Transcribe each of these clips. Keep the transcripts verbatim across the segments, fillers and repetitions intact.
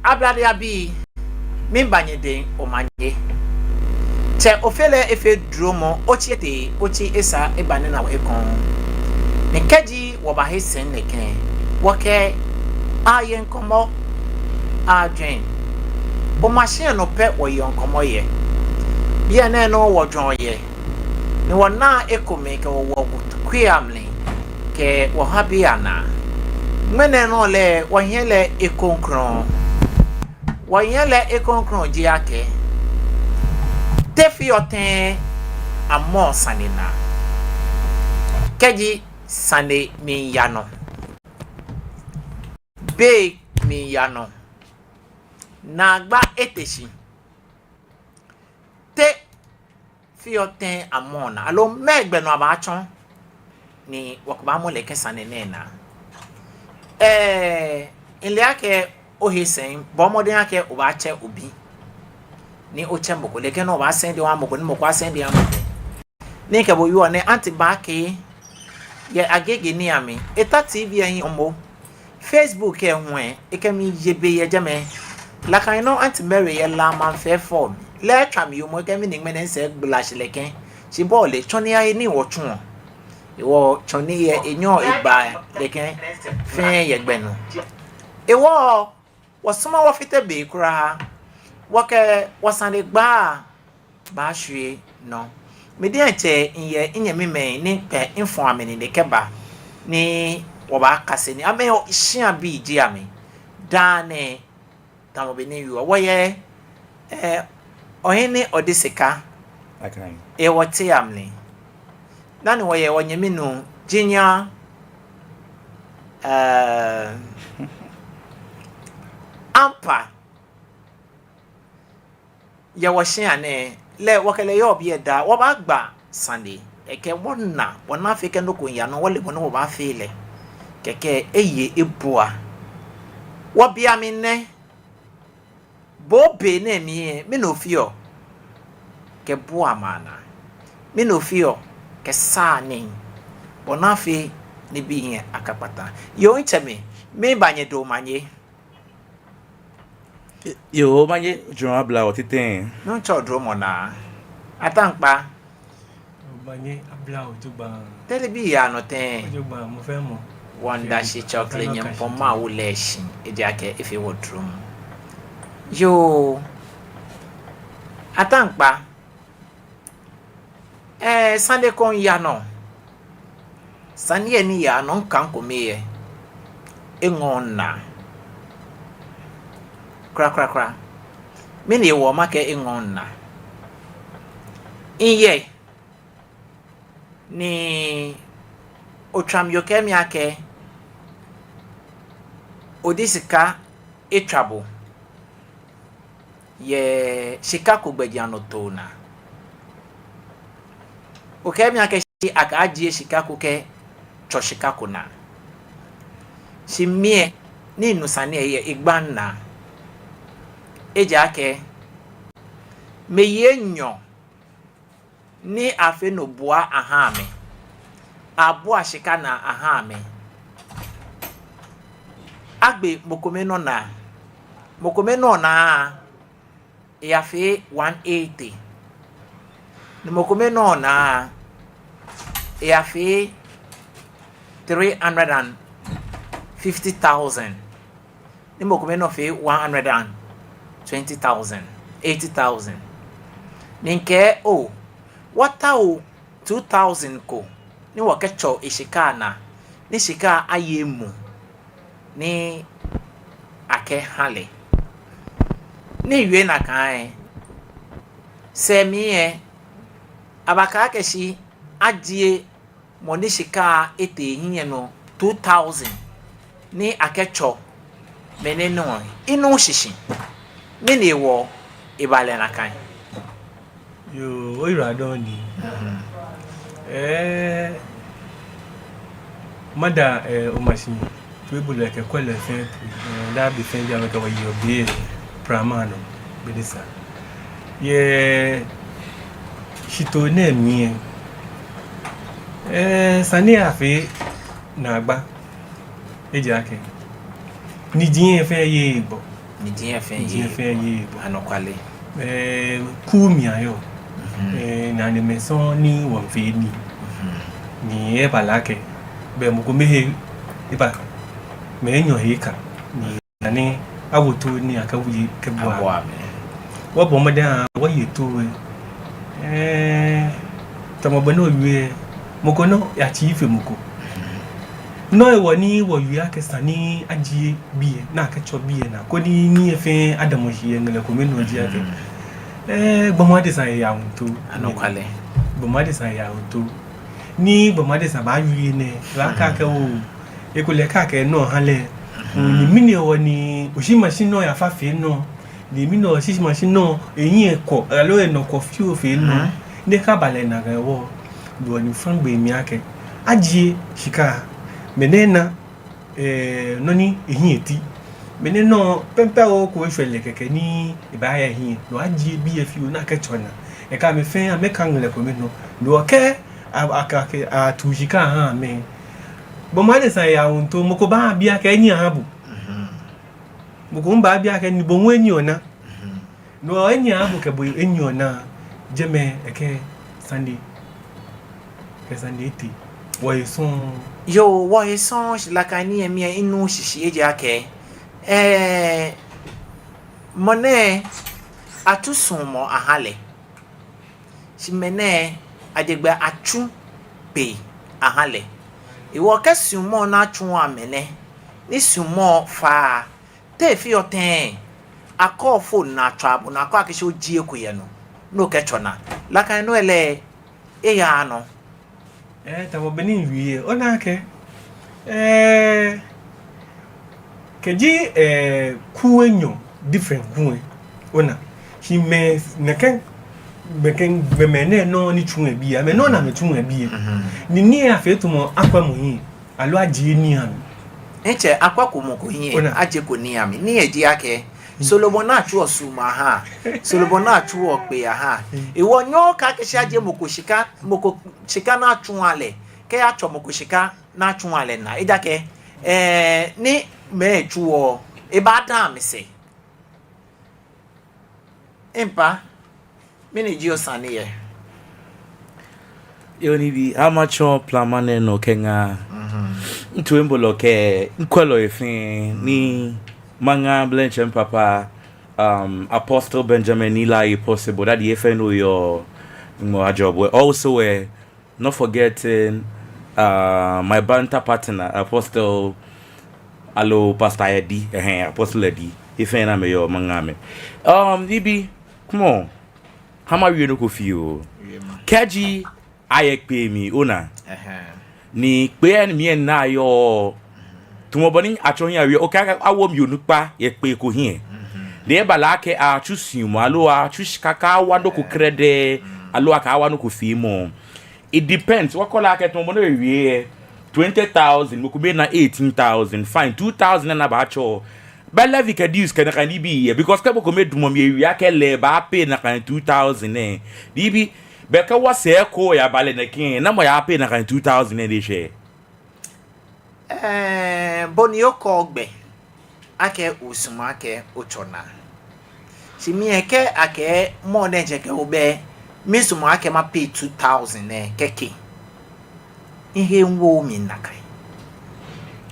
Ablade abii, miiba nyɛdɛŋ omanye. Tsɛ Ofe lɛ efee duromɔ, otsi etee, otsi esa eba nina wɔ ekoŋŋ. Ni kɛji wɔbahe sɛi nɛkɛ, wɔkɛ aye ŋkɔmɔ, ajwɛŋ. Omashi lɛ nɔ pɛ wɔyeɔ ŋkɔmɔ yɛ. Bianɛ nɔŋŋ wɔjwɛŋɔ yɛ. Ni wɔnaa ekomɛi kɛ wɔ wɔkuiamli kɛ wɔhabii anaa. Ŋmɛnɛ nɔ lɛ wɔhiɛ lɛ ekoŋŋ krɔŋŋ. Wɔhiɛ lɛ ekoŋŋ krɔŋŋ ji akɛ, te fioo tɛŋŋ amɔɔ sane naa? Kɛji sane miiya nɔ, bei miiya nɔ, naagba ete shi. Te fioo tɛŋŋ amɔɔ naa, aloo mɛɛ gbɛ nɔ abaatsɔ ni wɔkɛbaamɔ nɛkɛ sane nɛɛ naa? Ɛɛ, mile akɛ ohe sɛi, bɔɔ mɔdɛŋ akɛ obaatsɛ obi. Ni otsɛ mɔ ko, lɛ kɛ nɔ obaasɛŋ de wa mɔ ko, ni mɔ ko asɛŋ de wa mɔ ko. Ni kɛ bo yɔɔ nɛɛ, Auntie Baakɛ yɛ Agege ni amɛ, eta T V lɛ hiɛ momo. Facebook lɛ hu lɛ, ekɛ mi ye be yɛ jɛmɛ. Nakai nɔŋŋ Auntie Mary yɛ La Manfɛ fɔ mi. Lɛ etswa mi yoomo, ekɛɛ mi ni ŋmɛnɛ misɛɛ gbala shi lɛ kɛ. Shi bo lɛ tsɔne ahe ni wɔtsuɔ. Hewɔ tsɔne lɛ enyɔ egba lɛ kɛ fɛɛ yɛ gbɛ nɔ. Hewɔ wɔsumɔɔ wɔfite be kwraa. Wɔkɛ wɔsanegbaa baashwie nɔ. Mi diɛŋtsɛ miyɛ minyɛmimɛi ni kpɛ mifɔ amɛ nine kɛba ni wɔbaakase nii. Amɛ ɔ, shia bii ji amɛ. Daa nɛɛ, tamɔ bɔ ni wɔyɔɔ, wɔyɛ, ɛɛ, Ɔhene Odisika. Akan. Yɛ wɔteŋ amli. Dani wɔyɛ wɔnyɛmi nuu, Junior, ɛɛ, Ampa. Yɛ wɔshia nɛɛ, lɛ wɔkɛ lɛ yɔɔ biɛ daa, wɔbaagba sane, ekɛ wɔna, wɔna fɛɛ kɛ nɔ ko yaa nɔ, wɔle bɔ ni wɔbaafee lɛ. Kɛkɛ eye ebua. Wɔbi amɛ nɛɛ, bo be nɛɛ mli lɛ, mɛni ofeɔ kɛbua maŋ naa? Mɛni ofeɔ kɛsaa nii, bɔ ni afee ni nibii lɛ akakpata? Yoo, mitsɛmɛi, miiba nyɛdɛŋ omanye. Yoo, omanye, jɔɔmɔ abla wɔ titri. Nuŋtsɔ duromɔ naa. Ataa Kpa. Omanye abla wɔ jogbaŋŋ. Tɛlɛ bi yaa nɔ tɛŋŋ? Jogbaŋŋ, mɔ fɛɛ mɔ. Wɔmiida shi Tsɛ Ofe lɛ Nyɔŋmɔ, Mawu lɛ shi, ejaakɛ efee wɔ duromɔ. Yoo. Ataa Kpa. Ɛɛ, sane ko yaa nɔ. Sane lɛ ni yaa nɔ, mikai kome lɛ, eŋɔɔɔ minaa. Kwraa, kwraa, kwraa. Mɛni hewɔ makɛɛ eŋɔɔɔ minaa? Miyɛ ni otswa mi yɔɔ kɛɛ mi akɛ Odisika etswa bo yɛ shika ko gbɛjianɔtoo naa. Okɛɛ mi akɛ shi akɛɛ ajie shika ko kɛtsɔ shika ko naa. Shi mi lɛ, ni minu sane lɛ, egbaaa minaa. Ejaakɛ mɛi enyɔ ni afee nɔ bua aha amɛ. Abua shika naa aha amɛ. Agbe mɔ kome nɔ naa. Mɔ kome nɔ naa, eyafee one eighty. Ni mɔ kome nɔ naa, eyafee three hundred and fifty thousand. Ni mɔ kome nɔ fee one hundred and twenty thousand, eighty thousand. Ni mikɛɛ oo, wɔtao two thousand ko ni wɔkɛtsɔ eshika naa, ni shika aye emuu, ni akɛha lɛ. Ni miwie nakai lɛ, sɛɛ mli lɛ, abakɛɛ akɛ shi ajie mɔ ni shika etee ehiɛ nɔ two thousand ni akɛtsɔ mɛnɛ nɔ, minuuu shishi. Mɛni hewɔ eba lɛ nakai? Yoo, oyiwaladɔŋŋ ni. Mhm. Ɛɛ, mada, ɛɛ, omashi, toibolɔi kɛ kwɛlɔi fɛɛ toi, ɛɛ, daa be fɛɛ daa be kɛ wɔyeɔ be prama nɔ, be ni sa. Yɛ shitoo nɛɛ mli lɛ, ɛɛ, sane lɛ afee naagba, ejaakɛ niji lɛ fɛɛ yeee egbɔ. Ni jeŋ fɛɛ, jeŋ fɛɛ yɛ. Anɔkwale. Ɛɛ, kuu mli ayɔɔ. Ɛɛ, nanemɛi sɔŋŋ ni wɔmiifee nii. Ni eba lɛ akɛ, bɛ mɔ kome he eba, mɛi enyɔ he eka. Ni ani awo too ni akɛwie kɛbua amɛ. Wɔbɔ mɔdɛŋ, wɔye too lɛ. Ɛɛ, tamɔ bɔ ni owie lɛ, mɔ ko nɔ yatsii fe mɔ ko. No hewɔ ni wɔwie akɛ esa ni ajie biɛ, ni akɛtsɔ biɛ naa, koni nii fɛɛ adamɔ shi yɛ ŋlɛkome nɔ ji akɛ, ɛɛ, gbɔmɔ adesa yɛ yaawuntoo. Anɔkwale. Gbɔmɔ adesa yɛ yaawuntoo. Ni gbɔmɔ adesa baawie nɛɛ, lɛ akɛ akɛ oo, ekolɛ akɛ akɛ nɔ ha lɛ. Ni mɛni hewɔ ni oshi mashi nɔ yafa fe nɔ. Ni mɛni hewɔ oshi mashi nɔ, ehiɛ kɔ, aloo enɔ kɔ fioo fe nɔ. Ni ekaba lɛ nakai hewɔ, duɔ ni faŋ gbee mli akɛ ajie shika, mɛnɛ na, ɛɛ, nɔ ni ehiɛ ti. Mɛnɛ nɔ pɛmpɛ oko eshwɛ lɛ kɛkɛ ni ebaaya ehiɛ. No ajie biɛ fioo ni akɛtsɔ naa. Ekɛ amɛ fɛɛ amɛka ŋlɛkome nɔ. No kɛ a, a, akɛ, akɛ atu shika aha amɛ. Gbɔmɔ adesa yɛ yaawuntoo, mɔ ko baabi akɛ enyiɛ aha bo. Mɔ ko baabi akɛ ni bo hu enyiɛ ona. No enyiɛ aha bo kɛ bo enyiɛ ona. Jɛmɛ ekɛ sane, ekɛ sane etee. Wɔhe sɔŋŋ. Yoo, wɔhe sɔŋŋ, shi nakai nii lɛ mli lɛ, minuuu shishi ejaakɛ, ɛɛ, mɔ nɛɛ atsu suɔmɔ aha lɛ. Shi mɛnɛ, ajie gbɛ atsu kpee aha lɛ. Hewɔ kɛ suɔmɔ ni atsuɔ amɛ nɛ, ni suɔmɔ fa, te efeɔ tɛŋŋ? Akɔ fo ni atswa bo, ni akɔ akɛ shi ojie eko yɛ nɔ, ni okɛtsɔ naa. Nakai nɔ lɛ, eyaaa nɔ. Ɛɛ, tamɔ bɔ ni miwie lɛ, ona akɛ, ɛɛ, kɛji, ɛɛ, kuu enyɔ, different kuu lɛ, ona. Shi mɛi nɛkɛ, mɛi nɛkɛ, mɛi nɛɛ nɔŋŋ ni tsuɔ ebii lɛ, amɛ nɔŋŋ ni amɛtsuɔ ebii lɛ. Ni nii lɛ afee tamɔ akwɛmɔ hiɛ, aloo ajie nii aha mli. Ŋtsɛ, akwɛko mɔ ko hiɛ, ajieko nii aha mli. Nii lɛ ji akɛ, suɔmɔ ni atsuɔ suɔmɔ aha, suɔmɔ ni atsuɔ kpee aha. Hewɔ nyɛkakɛɛ akɛ shi ajie mɔ ko shika, mɔ ko shika ni atsuɔ lɛ, kɛyatsɔ mɔ ko shika ni atsuɔ lɛ naa. Ejaakɛ, ɛɛ, ni mɛi tsuɔ, ebaada amɛsɛɛ. Mpa, mɛni ji osane yɛ? Yoo, nibii, amatsɔ plama nɛɛ nɔ kɛŋa. Mitoibolɔ kɛ mikwɛlɔi fɛɛ ni maŋa blɛntsɛ papa, um, Apostle Benjamin Nii Laryea Possible, that yɛ fɛɛ no yɔɔ ŋɔ ajɔ bo. Also, eh, not forgetting, uh, my banter partner, Apostle, aloo Pastor Eddie, eh, Apostle Eddie, efɛɛ ni amɛyɔɔ maŋa mli. Um, nibii, come on. Hã mawie nɔ ko fioo. Kɛji ayɛ kpee mli, ona. Ni kpee lɛ mli lɛ naa yɔɔ, tamɔ bɔ ni atsɔ hiɛ awie, okɛɛ akɛ awo mi onukpa yɛ kpee ko hiɛ. Ni eba lɛ akɛ atsu suɔmɔ, aloo atsu shika kɛha nɔ ko krɛdɛɛ, aloo akɛha nɔ ko feemɔ. It depends. Wɔkɔ lɛ akɛ tamɔ bɔ ni ewie lɛ, twenty thousand, mɔ ko bɛ na eighteen thousand, fine, two thousand ni abaatsɔ. Bɛ levy kɛ dues kɛ nakai nibii yɛ, because kɛ mɔ ko mɛi damɔ mli ewie akɛ lɛ ebaa pay nakai two thousand nɛɛ. Nibii, bɛ kɛ wɔsɛɛ ko yaba lɛ nɛkɛ, namɔ yaa pay nakai two thousand nɛɛ lɛ shɛ? Ɛɛ, bɔ ni okɔ gbɛ akɛ osumɔɔ akɛ otsɔ naa. Shi mi lɛ kɛ akɛɛ mɔ nɛɛ jɛ kɛ obɛ, misumɔɔ akɛ ma pay two thousand nɛɛ kɛkɛ. Mihe miwooo mli nakai.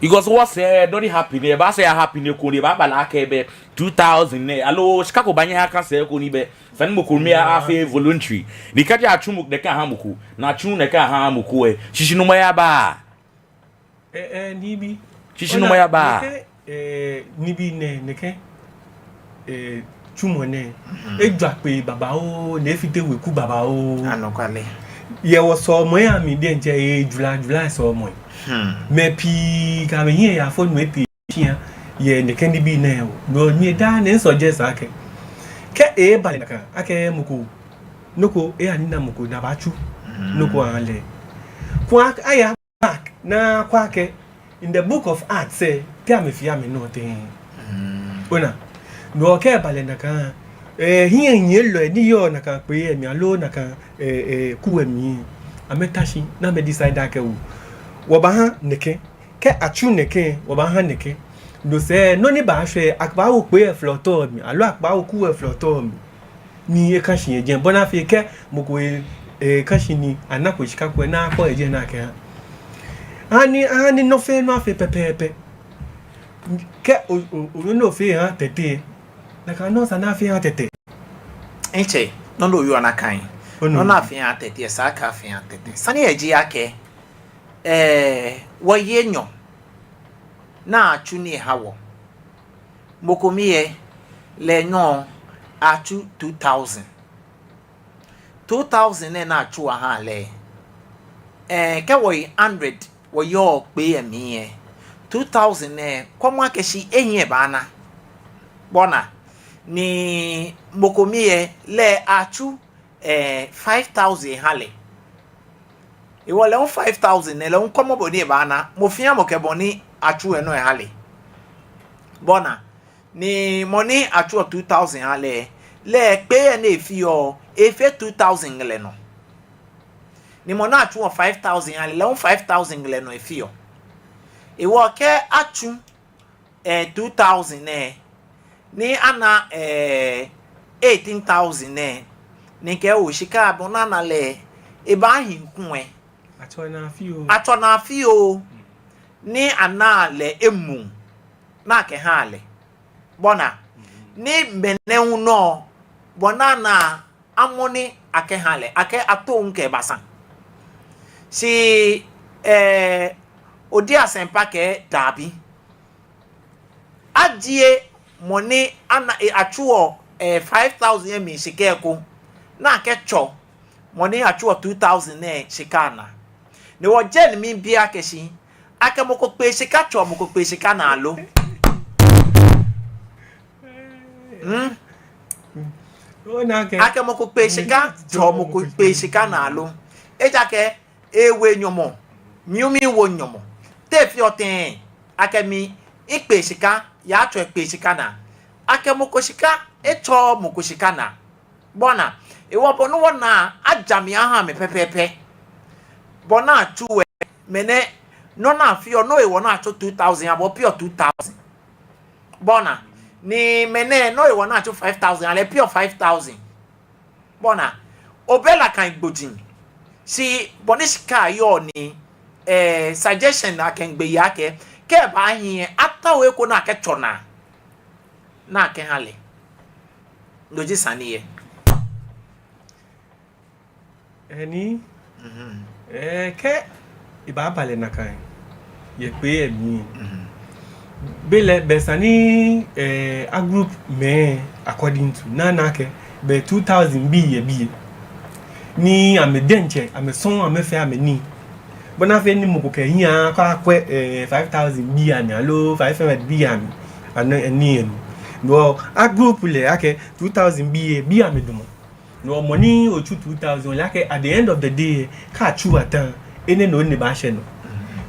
Because wɔsɛɛ dɔni happen nɛɛ, ebaasɛɛ ya happen nɛɛ ko ni ebaaba lɛ akɛ bɛ two thousand nɛɛ, aloo shika ko baanyɛ aha akasɛɛ ko ni bɛ, esa ni mɔ ko mɛi afee voluntary. Ni kɛji atsu mɔ nɛkɛ aha mɔ ko, ni atsu nɛkɛ aha mɔ ko lɛ, shishinumɔ yaba. Ɛɛ, ɛɛ, nibii. Shishinumɔ yaba. Ona, nɛkɛ, ɛɛ, nibii nɛɛ, nɛkɛ, ɛɛ, tsumɔ nɛɛ. Ejwa kpee babaoo, ni efite weku babaoo. Anɔkwale. Yɛ wɔsɔlemɔi amli diɛŋtsɛ, ɛɛ, July, July sɔlemɔi. Mɛi pii kɛ amɛhiɛ yafo nɔ etee shia yɛ nɛkɛ nibii nɛɛ hewɔ. No mli daa ni misuggest akɛ, kɛ eba lɛ nakai, akɛ mɔ ko, nɔ ko, eyanina mɔ ko ni abaatsu nɔ ko aha lɛ. Koni aya back ni akwɛ akɛ, in the book of Acts lɛ, te amɛfee amɛnɔ tɛŋŋ. Ona, no kɛ eba lɛ nakai, ɛɛ, hiɛnyiɛlɔi ni yɔɔ nakai kpee lɛ mli aloo nakai, ɛɛ, ɛɛ, kuu lɛ mli, amɛta shi ni amɛ decide akɛ oo, wɔbaaha nɛkɛ, kɛ atsu nɛkɛ, wɔbaaha nɛkɛ. No sɛɛ, nɔ ni baashwɛ, akɛbaawo kpee lɛ flɔtɔ mli, aloo akɛbaawo kuu lɛ flɔtɔ mli. Ni eka shi yɛ jɛi, bɔ ni afee kɛ mɔ ko e, eka shi ni anako shika ko lɛ, ni akɔ yɛ jɛi ni akɛha. Ani, ani nɔ fɛɛ nɔ afee pɛpɛɛpɛ. Kɛ o, o, o, nɔ fɛɛ ha Tɛte. Nakai nɔŋŋ sa ni afee ha Tɛte. Ntsɛ, nɔ ni oyɔɔ nakai. Onu. Nɔ ni afee ha Tɛte, esa akɛ afee ha Tɛte. Sane lɛ ji akɛ, eh, wɔyɛ enyɔ ni atsu nii aha wɔ. Mɔ ko mli lɛ, lɛ enyɔ atsu two thousand. Two thousand nɛɛ ni atsu aha lɛ. Eh, kɛ wɔye hundred, wɔyɔɔ kpee lɛ mli lɛ, two thousand nɛɛ, kwɛmɔ akɛ shi ehiɛ ebaana. Bɔ ni, ni mɔ ko mli lɛ, lɛ atsu, eh, five thousand aha lɛ. Hewɔ lɛ hu five thousand nɛɛ, lɛ hu kwɛmɔ bɔ ni ebaana. Mɔ fɛɛ mɔ kɛ bɔ ni atsu enɔ aha lɛ. Bɔ ni, ni mɔ ni atsuɔ two thousand aha lɛ, lɛ kpee lɛ ni efeɔ, efeɔ two thousand ŋlɛnɔ. Ni mɔ ni atsuɔ five thousand aha lɛ, lɛ hu five thousand ŋlɛnɔ efeɔ. Hewɔ kɛ atsu, eh, two thousand nɛɛ, ni ana, eh, eighteen thousand nɛɛ, ni kɛ o shika bɔ ni ana lɛ, ebaahi kulɛ. Atsɔ naa fioo. Atsɔ naa fioo. Ni ana lɛ emuu. Ni akɛha lɛ. Bɔ ni, ni mɛnɛ hu nɔ, bɔ ni ana amɔ ni akɛha lɛ, akɛ ato ŋkɛ basa. Shi, eh, Odi Asɛmpa kɛɛ daabi. Ajie mɔ ni ana, eh, atsuɔ, eh, five thousand lɛ mli shika eko, ni akɛtsɔ mɔ ni atsuɔ two thousand lɛ shika naa. Ni wɔjɛ ni miibi akɛ shi, akɛ mɔ ko kpee shika tsɔ mɔ ko kpee shika naa lo? Hmm? Ona akɛ. Akɛ mɔ ko kpee shika tsɔ mɔ ko kpee shika naa lo? Ejaakɛ ewo nyɔmɔ, mi hu miwo nyɔmɔ. Te efeɔ tɛŋŋ akɛ mi mikpee shika, yatsɔ ekpee shika naa? Akɛ mɔ ko shika etsɔ mɔ ko shika naa. Bɔ ni, hewɔ bɔ ni wɔna, aja mli aha amɛ pɛpɛɛpɛ. Bɔ ni atsu lɛ, mɛnɛ, nɔ ni afeɔ, no hewɔ ni atsu two thousand, abɔ pure two thousand. Bɔ ni, ni mɛnɛ, no hewɔ ni atsu five thousand, alɛ pure five thousand. Bɔ ni, obɛ nakai gboji. Shi bɔ ni shika yɔɔ ni, eh, suggestion akɛ miigbe yi akɛ, kɛ ebaahi lɛ, atao eko ni akɛtsɔ naa, ni akɛha lɛ. No ji sane lɛ. Ɛni? Mhm. Eh, kɛ ebaaba lɛ nakai, yɛ kpee lɛ mli. Mhm. Belɛ, bɛ esa ni, eh, a group mɛi according to, ni ana akɛ, bɛ two thousand bii yɛ biɛ. Ni amɛ diɛŋtsɛ, amɛsɔŋŋ, amɛfɛɛ amɛnii. Bɔ ni afee ni mɔ ko kɛ hiɛ akɔ akwɛ, eh, five thousand bii amli, aloo five hundred bii amli, anɔ, eh, nii lɛ mli. Bɔ a group lɛ akɛ two thousand bii lɛ, bii amɛdamɔ. No mɔ ni otsu two thousand, ole akɛ at the end of the day, kɛ atsu ata, enɛ nɔ ni baashɛ nɔ.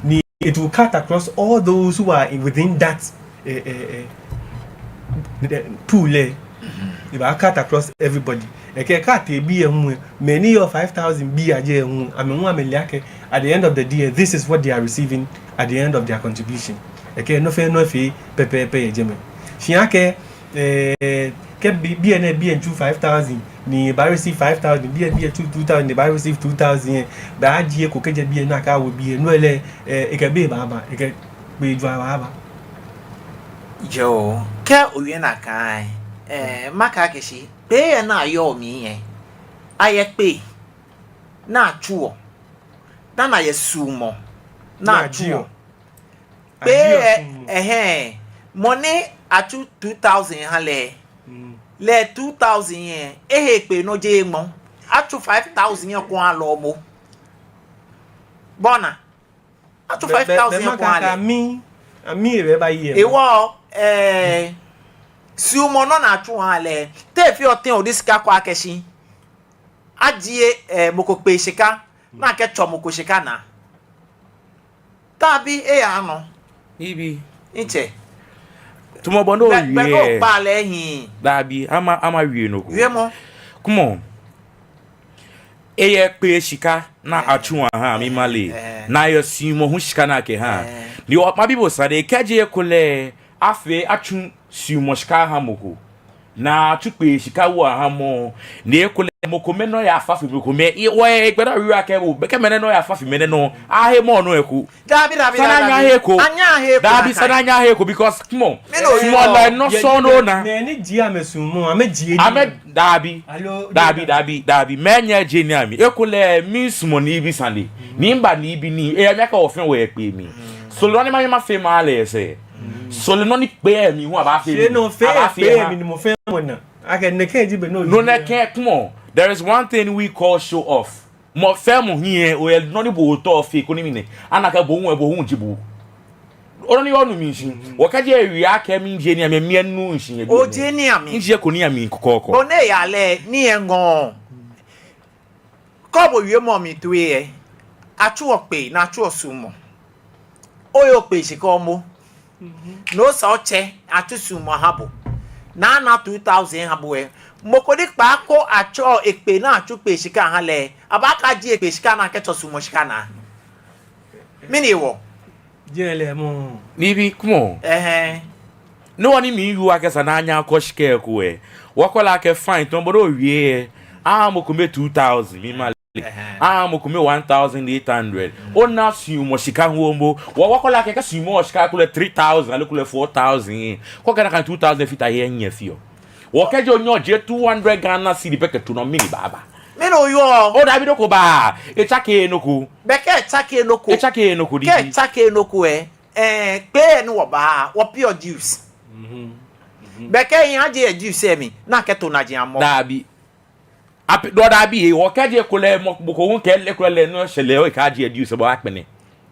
Ni it will cut across all those who are in, within that, eh, eh, eh, the pool lɛ. Ebaa cut across everybody. Ekɛ kɛ atee biɛ hu, mɛi ni yɔɔ five thousand bii ajɛ hu, amɛ hu amɛle akɛ at the end of the day, this is what they are receiving at the end of their contribution. Ekɛ nɔ fɛɛ nɔ efee pɛpɛɛpɛ yɛ jɛmɛ. Shi akɛ, eh, kɛ bi, biɛ nɛɛ biɛ miitsu five thousand, ni ebaa receive five thousand, biɛ, biɛ tsu two thousand, ni ebaa receive two thousand lɛ, bɛ ajie eko kɛjɛ biɛ ni akɛwo biɛ, no lɛ, eh, ekɛ bei baaba, ekɛ kpeejwa baaba. Yoo, kɛ owie nakai, eh, makɛɛ akɛ shi, kpee lɛ ni ayɔɔ mli lɛ, ayɛ kpee ni atsuɔ, ni ayɛ suɔmɔ ni atsuɔ. Kpee lɛ, ɛhɛɛ, mɔ ni atsu two thousand aha lɛ, lɛ two thousand lɛ, ehe kpee nɔ jeee ŋmɔ. Atsu five thousand lɛ kwraa lɛ momo. Bɔ ni, atsu five thousand lɛ kwraa lɛ. Hewɔ, eh, suɔmɔ nɔ ni atsu aha lɛ, te efeɔ tɛŋŋ Odi Asɛmpa kɛɛ akɛ shi ajie, eh, mɔ ko kpee shika, ni akɛtsɔ mɔ ko shika naa. Tabi, eya nɔ. Bibii. Ntsɛ. Tamɔ bɔ ni owie. Bɛ, bɛ no kpa lɛ hiɛ. Dabi, ama, ama wie nɔ ko. Wiemɔ. Kwɛmɔ. Eyɛ kpee shika ni atsu aha, mi male. Eh. Ni eyɛ suɔmɔ hu shika ni akɛha. Eh. Ni mabi bo sane, kɛji ekolɛ afee atsu suɔmɔ shika aha mɔ ko, ni atsu kpee shika wu aha mɔ, ni ekolɛ mɔ kome nɔ yafa fe mɔ kome. Wɔyɛ gbɛ ni awie akɛ bo, bɛ kɛ mɛnɛ nɔ yafa fe mɛnɛ nɔ, ahe mɔ nɔ eko. Dabi, dabi, dabi. Sani anyɛ ahe eko. Anyɛ ahe eko. Dabi, sani anyɛ ahe eko, because, come on. Small like no so no na. Mɛi ni ji amɛsuɔmɔ, amɛjie nii. Amɛ, dabi. Dabi, dabi, dabi. Mɛi nyɛjie nii amɛ. Ekolɛ miisumɔ ni mibi sane. Ni miba ni mibi nii. Eya mi akɛ wɔfɛɛ wɔyɛ kpee mli. Sɔlemɔ ni manyɛ mafee maha lɛ sɛɛ. Sɔlemɔ ni kpee mli hu abaafee. Shi no fee, abaafee kpee mli ni mɔ fɛɛ mɔ na. Akɛ nɛkɛ ji bɛ no. No nɛkɛ, come on. There is one thing we call show off. Mɔ fɛɛ mɔ hiɛ, oyɛ nɔ ni bo otaoɔ ofee koni mɛi nɛɛ ana akɛ bo hu, bo hu ji bo. Onu ni onu mi shishi. Wɔkɛjie awie akɛ mijie nii amɛ, minu shishi yɛ biɛ. Ojie nii amɛ. Mijie ko nii amɛ kɔkɔɔkɔ. Bɔ ni eyaa lɛ, ni eŋɔɔ. Kɛ bo wiemɔ mli toi lɛ, atsuɔ kpee ni atsuɔ suɔmɔ. Oyɔɔ kpee shika omo. Ni osa otsɛ atsu suɔmɔ aha bo. Ni ana two thousand aha bo lɛ. Mɔ ko ni kpaako atsɛɔ ekpee ni atsu kpee shika aha lɛ, abaakajie ekpee shika ni akɛtsɔ suɔmɔ shika naa. Mɛni hewɔ? Jeee lɛ mɔ. Nibii, come on. Ɛhɛɛ. No hewɔ ni miwie akɛ sani anyɛ akɔ shika ko lɛ. Wɔkɔ lɛ akɛ fine, tamɔ bɔ ni owie lɛ. Aha mɔ kome two thousand, mimaŋ lɛ. Ɛhɛɛ. Aha mɔ kome one thousand eight hundred. Ona suɔmɔ shika hu momo. Wɔ, wɔkɔ lɛ akɛ kɛ suɔmɔ shika kulɛ three thousand, aloo kulɛ four thousand. Kɛ okɛ nakai two thousand fata he lɛ, nyɛ fioo. Wɔ kɛji onyɛ ojie two hundred Ghana cedi pɛ kɛto nɔ, mɛni baaba? Mɛni oyɔɔ? Odabi, nɔ ko baa. Etsakeee nɔ ko. Bɛ kɛ etsakeee nɔ ko. Etsakeee nɔ ko, kɛ dibii. Etsakeee nɔ ko lɛ, eh, kpee ni wɔbaa, wɔ pure juice. Mhm. Mhm. Bɛ kɛ ehiɛ ajie juice lɛ mli, ni akɛto najiaŋ mɔ. Dabi. Ape, dɔ dabi, eh, wɔ kɛji ekolɛ mɔ, mɔ ko hu kɛ lɛ ekolɛ lɛ nɔ shɛ lɛ, okajie juice, bo obaakpɛlɛ.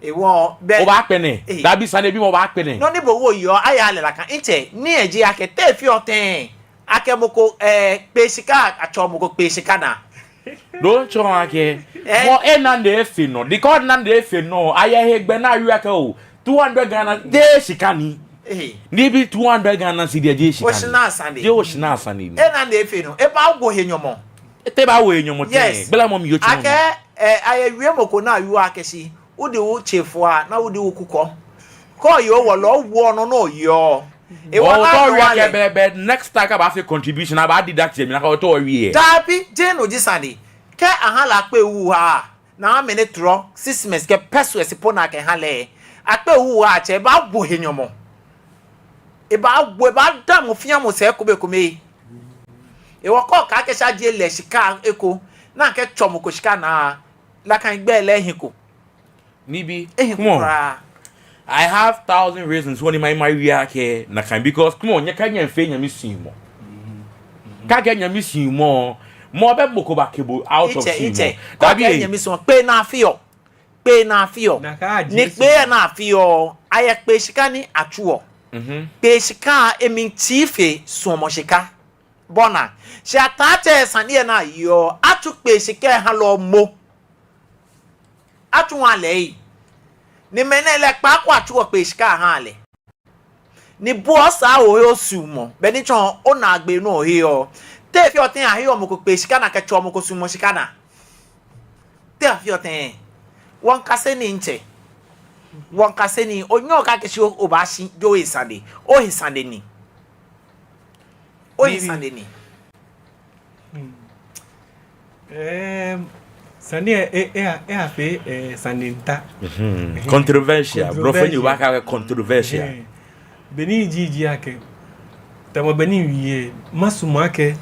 Hewɔ, bɛ. Obaakpɛlɛ. Eh. Dabi, sanebimɔ obaakpɛlɛ. Nɔ ni bo hu oyɔɔ, aya lɛ nakai, ntsɛ, ni eji akɛ te fioo tɛŋŋ. Akɛ mɔ ko, eh, kpee shika, atsɔ mɔ ko kpee shika naa. Don't tsɔɔ akɛ. Eh. Mɔ ena nɔ ni efe nɔ. Because ena nɔ ni efe nɔ. Ayɛ hegbɛ ni awie akɛ oo, two hundred Ghana, jeee shika ni. Eh. Nibii, two hundred Ghana cedi lɛ jeee shika ni. Oshinaa sane. Jeee oshinaa sane ni. Ena nɔ ni efe nɔ. Ebaagbo he nyɔmɔ. Te ebaawo he nyɔmɔ tɛŋŋ. Yes. Gbala mɔ mi yo tsɔɔ. Akɛ, eh, ayɛ wiemɔ ko ni awie akɛ shi. Wodi wutsɛ fua, ni wodi wukukɔ. Kɛ oyɔɔ wolo, owoɔ nɔ ni oyɔɔ. Hewɔ, otao owie akɛ bɛ, bɛ next time kɛ abaafee contribution, abaa deduct yɛ mli, nakai otao owie. Dabi, jeee no ji sane. Kɛ aha lɛ akpee wuha, ni amɛnɛ trɔ, six months kɛ pɛ suɔsi po ni akɛha lɛ. Akpee wuha tsɛ, ebaagbo he nyɔmɔ. Ebaagbo, ebaada mɔ fɛɛ mɔ sɛɛ komekome. Hewɔ kɛ okɛɛ akɛ shi ajie lɛ shika eko, ni akɛtsɔ mɔ ko shika naa, nakai gbɛ lɛ ehiii ko. Nibii. Ehiii ko kwraa. I have thousand reasons why ni ma, mawie akɛ nakai, because, come on, nyɛkɛɛ nyɛmiifee Nyɔŋmɔ suɔmɔ. Kɛ akɛɛ Nyɔŋmɔ suɔmɔ, mɔ bɛ mɔ ko baake bo out of suɔmɔ. Dabi, kɛ akɛɛ Nyɔŋmɔ suɔmɔ, kpee ni afeɔ. Kpee ni afeɔ. Ni kpee ni afeɔ, ayɛ kpee shika ni atsuɔ. Mhm. Kpee shika lɛ emli tsii fe suɔmɔ shika. Bɔ ni. Shi atatsɛ sane lɛ ni ayeɔ, atsu kpee shika lɛ ahalɔ mɔ. Atsu aha lɛ. Ni mɛnɛ lɛ kpaako atsuɔ kpee shika ahaa lɛ. Ni bo osaa ohe osuɔmɔ. Bɛ ni tsɔɔ onaagbee nɔ oheɔ. Te fioo tɛŋŋ aheɔ mɔ ko kpee shika naa kɛtsɔɔ mɔ ko suɔmɔ shika naa. Te fioo tɛŋŋ. Wɔŋkase nii ntsɛ. Wɔŋkase nii. Onyɛŋ okɛɛ akɛ shi o, obaashi, jeee ohe sane. Ohe sane ni. Ohe sane ni. Hmm. Ehm, sane lɛ, e, e, e, efee, eh, sane nta. Mhm. Ehe. Controversial. Blɔfo ni wɔkɛɛ controversial. Ehe. Beni ji, ji akɛ, tamɔ beni miwie, masumɔ akɛ,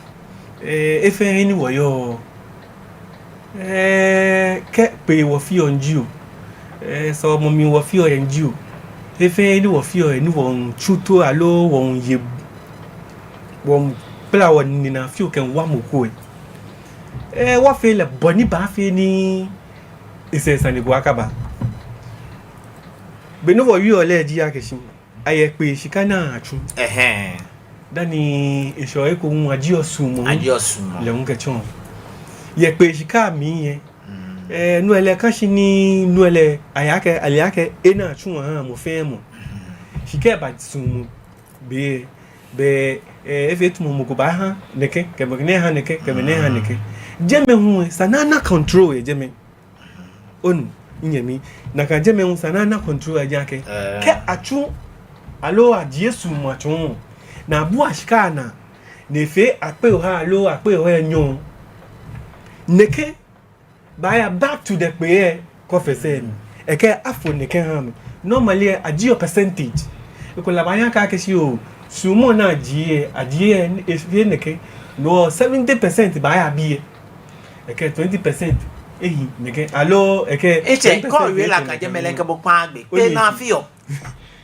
eh, efee he ni wɔyɔɔ. Eh, kɛ kpee wɔfeɔ jio, eh, sɔlemɔ mli wɔfeɔ jio, efee he ni wɔfeɔ ni wɔmiitsu too aloo wɔmiiye, wɔmiikpla wɔnine naa fioo kɛmiiwa mɔ ko lɛ. Eh, wɔfee lɛ bɔ ni baafee ni esɛɛ sane ko akaba. Beni wɔwieɔ lɛ ji akɛ shi ayɛ kpee shika ni atsu. Ɛhɛɛ. Dani eshɛ eko hu ajieɔ suɔmɔ. Ajieɔ suɔmɔ. Lɛ hu kɛtsɔ. Yɛ kpee shika mli lɛ. Mm. Eh, no lɛ kã shi ni no lɛ, aya akɛ, ale akɛ, ena atsu aha mɔ fɛɛ mɔ. Mm. Shi kɛ eba suɔmɔ be, be, eh, efee tamɔ mɔ ko baaha nɛkɛ, kɛ mɔ nɛɛ aha nɛkɛ, kɛ mɔ nɛɛ aha nɛkɛ. Mm. Jɛmɛ hu, esa ni ana control yɛ jɛmɛ. Onu, minyɛmi, nakai jɛmɛ hu esa ni ana control yɛ jɛi akɛ. Eh. Kɛ atsu Aloo ajie suɔmɔ atsɔɔ, ni abua shika lɛ naa, ni efee akpe oha aloo akpe oha enyɔ. Nɛkɛ baaya back to the kpee lɛ kɔfɛ sɛɛ mli. Ekɛɛ afo nɛkɛ aha amɛ. Normally lɛ, ajieɔ percentage. Ekolɛ abaanyɛ akɛɛ akɛshi oo, suɔmɔ ni ajie lɛ, ajie lɛ, efee nɛkɛ. No hewɔ seventy percent baaya biɛ. Ekɛɛ twenty percent ehi nɛkɛ. Aloo ekɛɛ etsɛ, ten percent kɛ owie ehi la nɛkɛ. Kajɛ mɛlɛ kɛ bo kpaa gbɛ. Kpee naa fioo.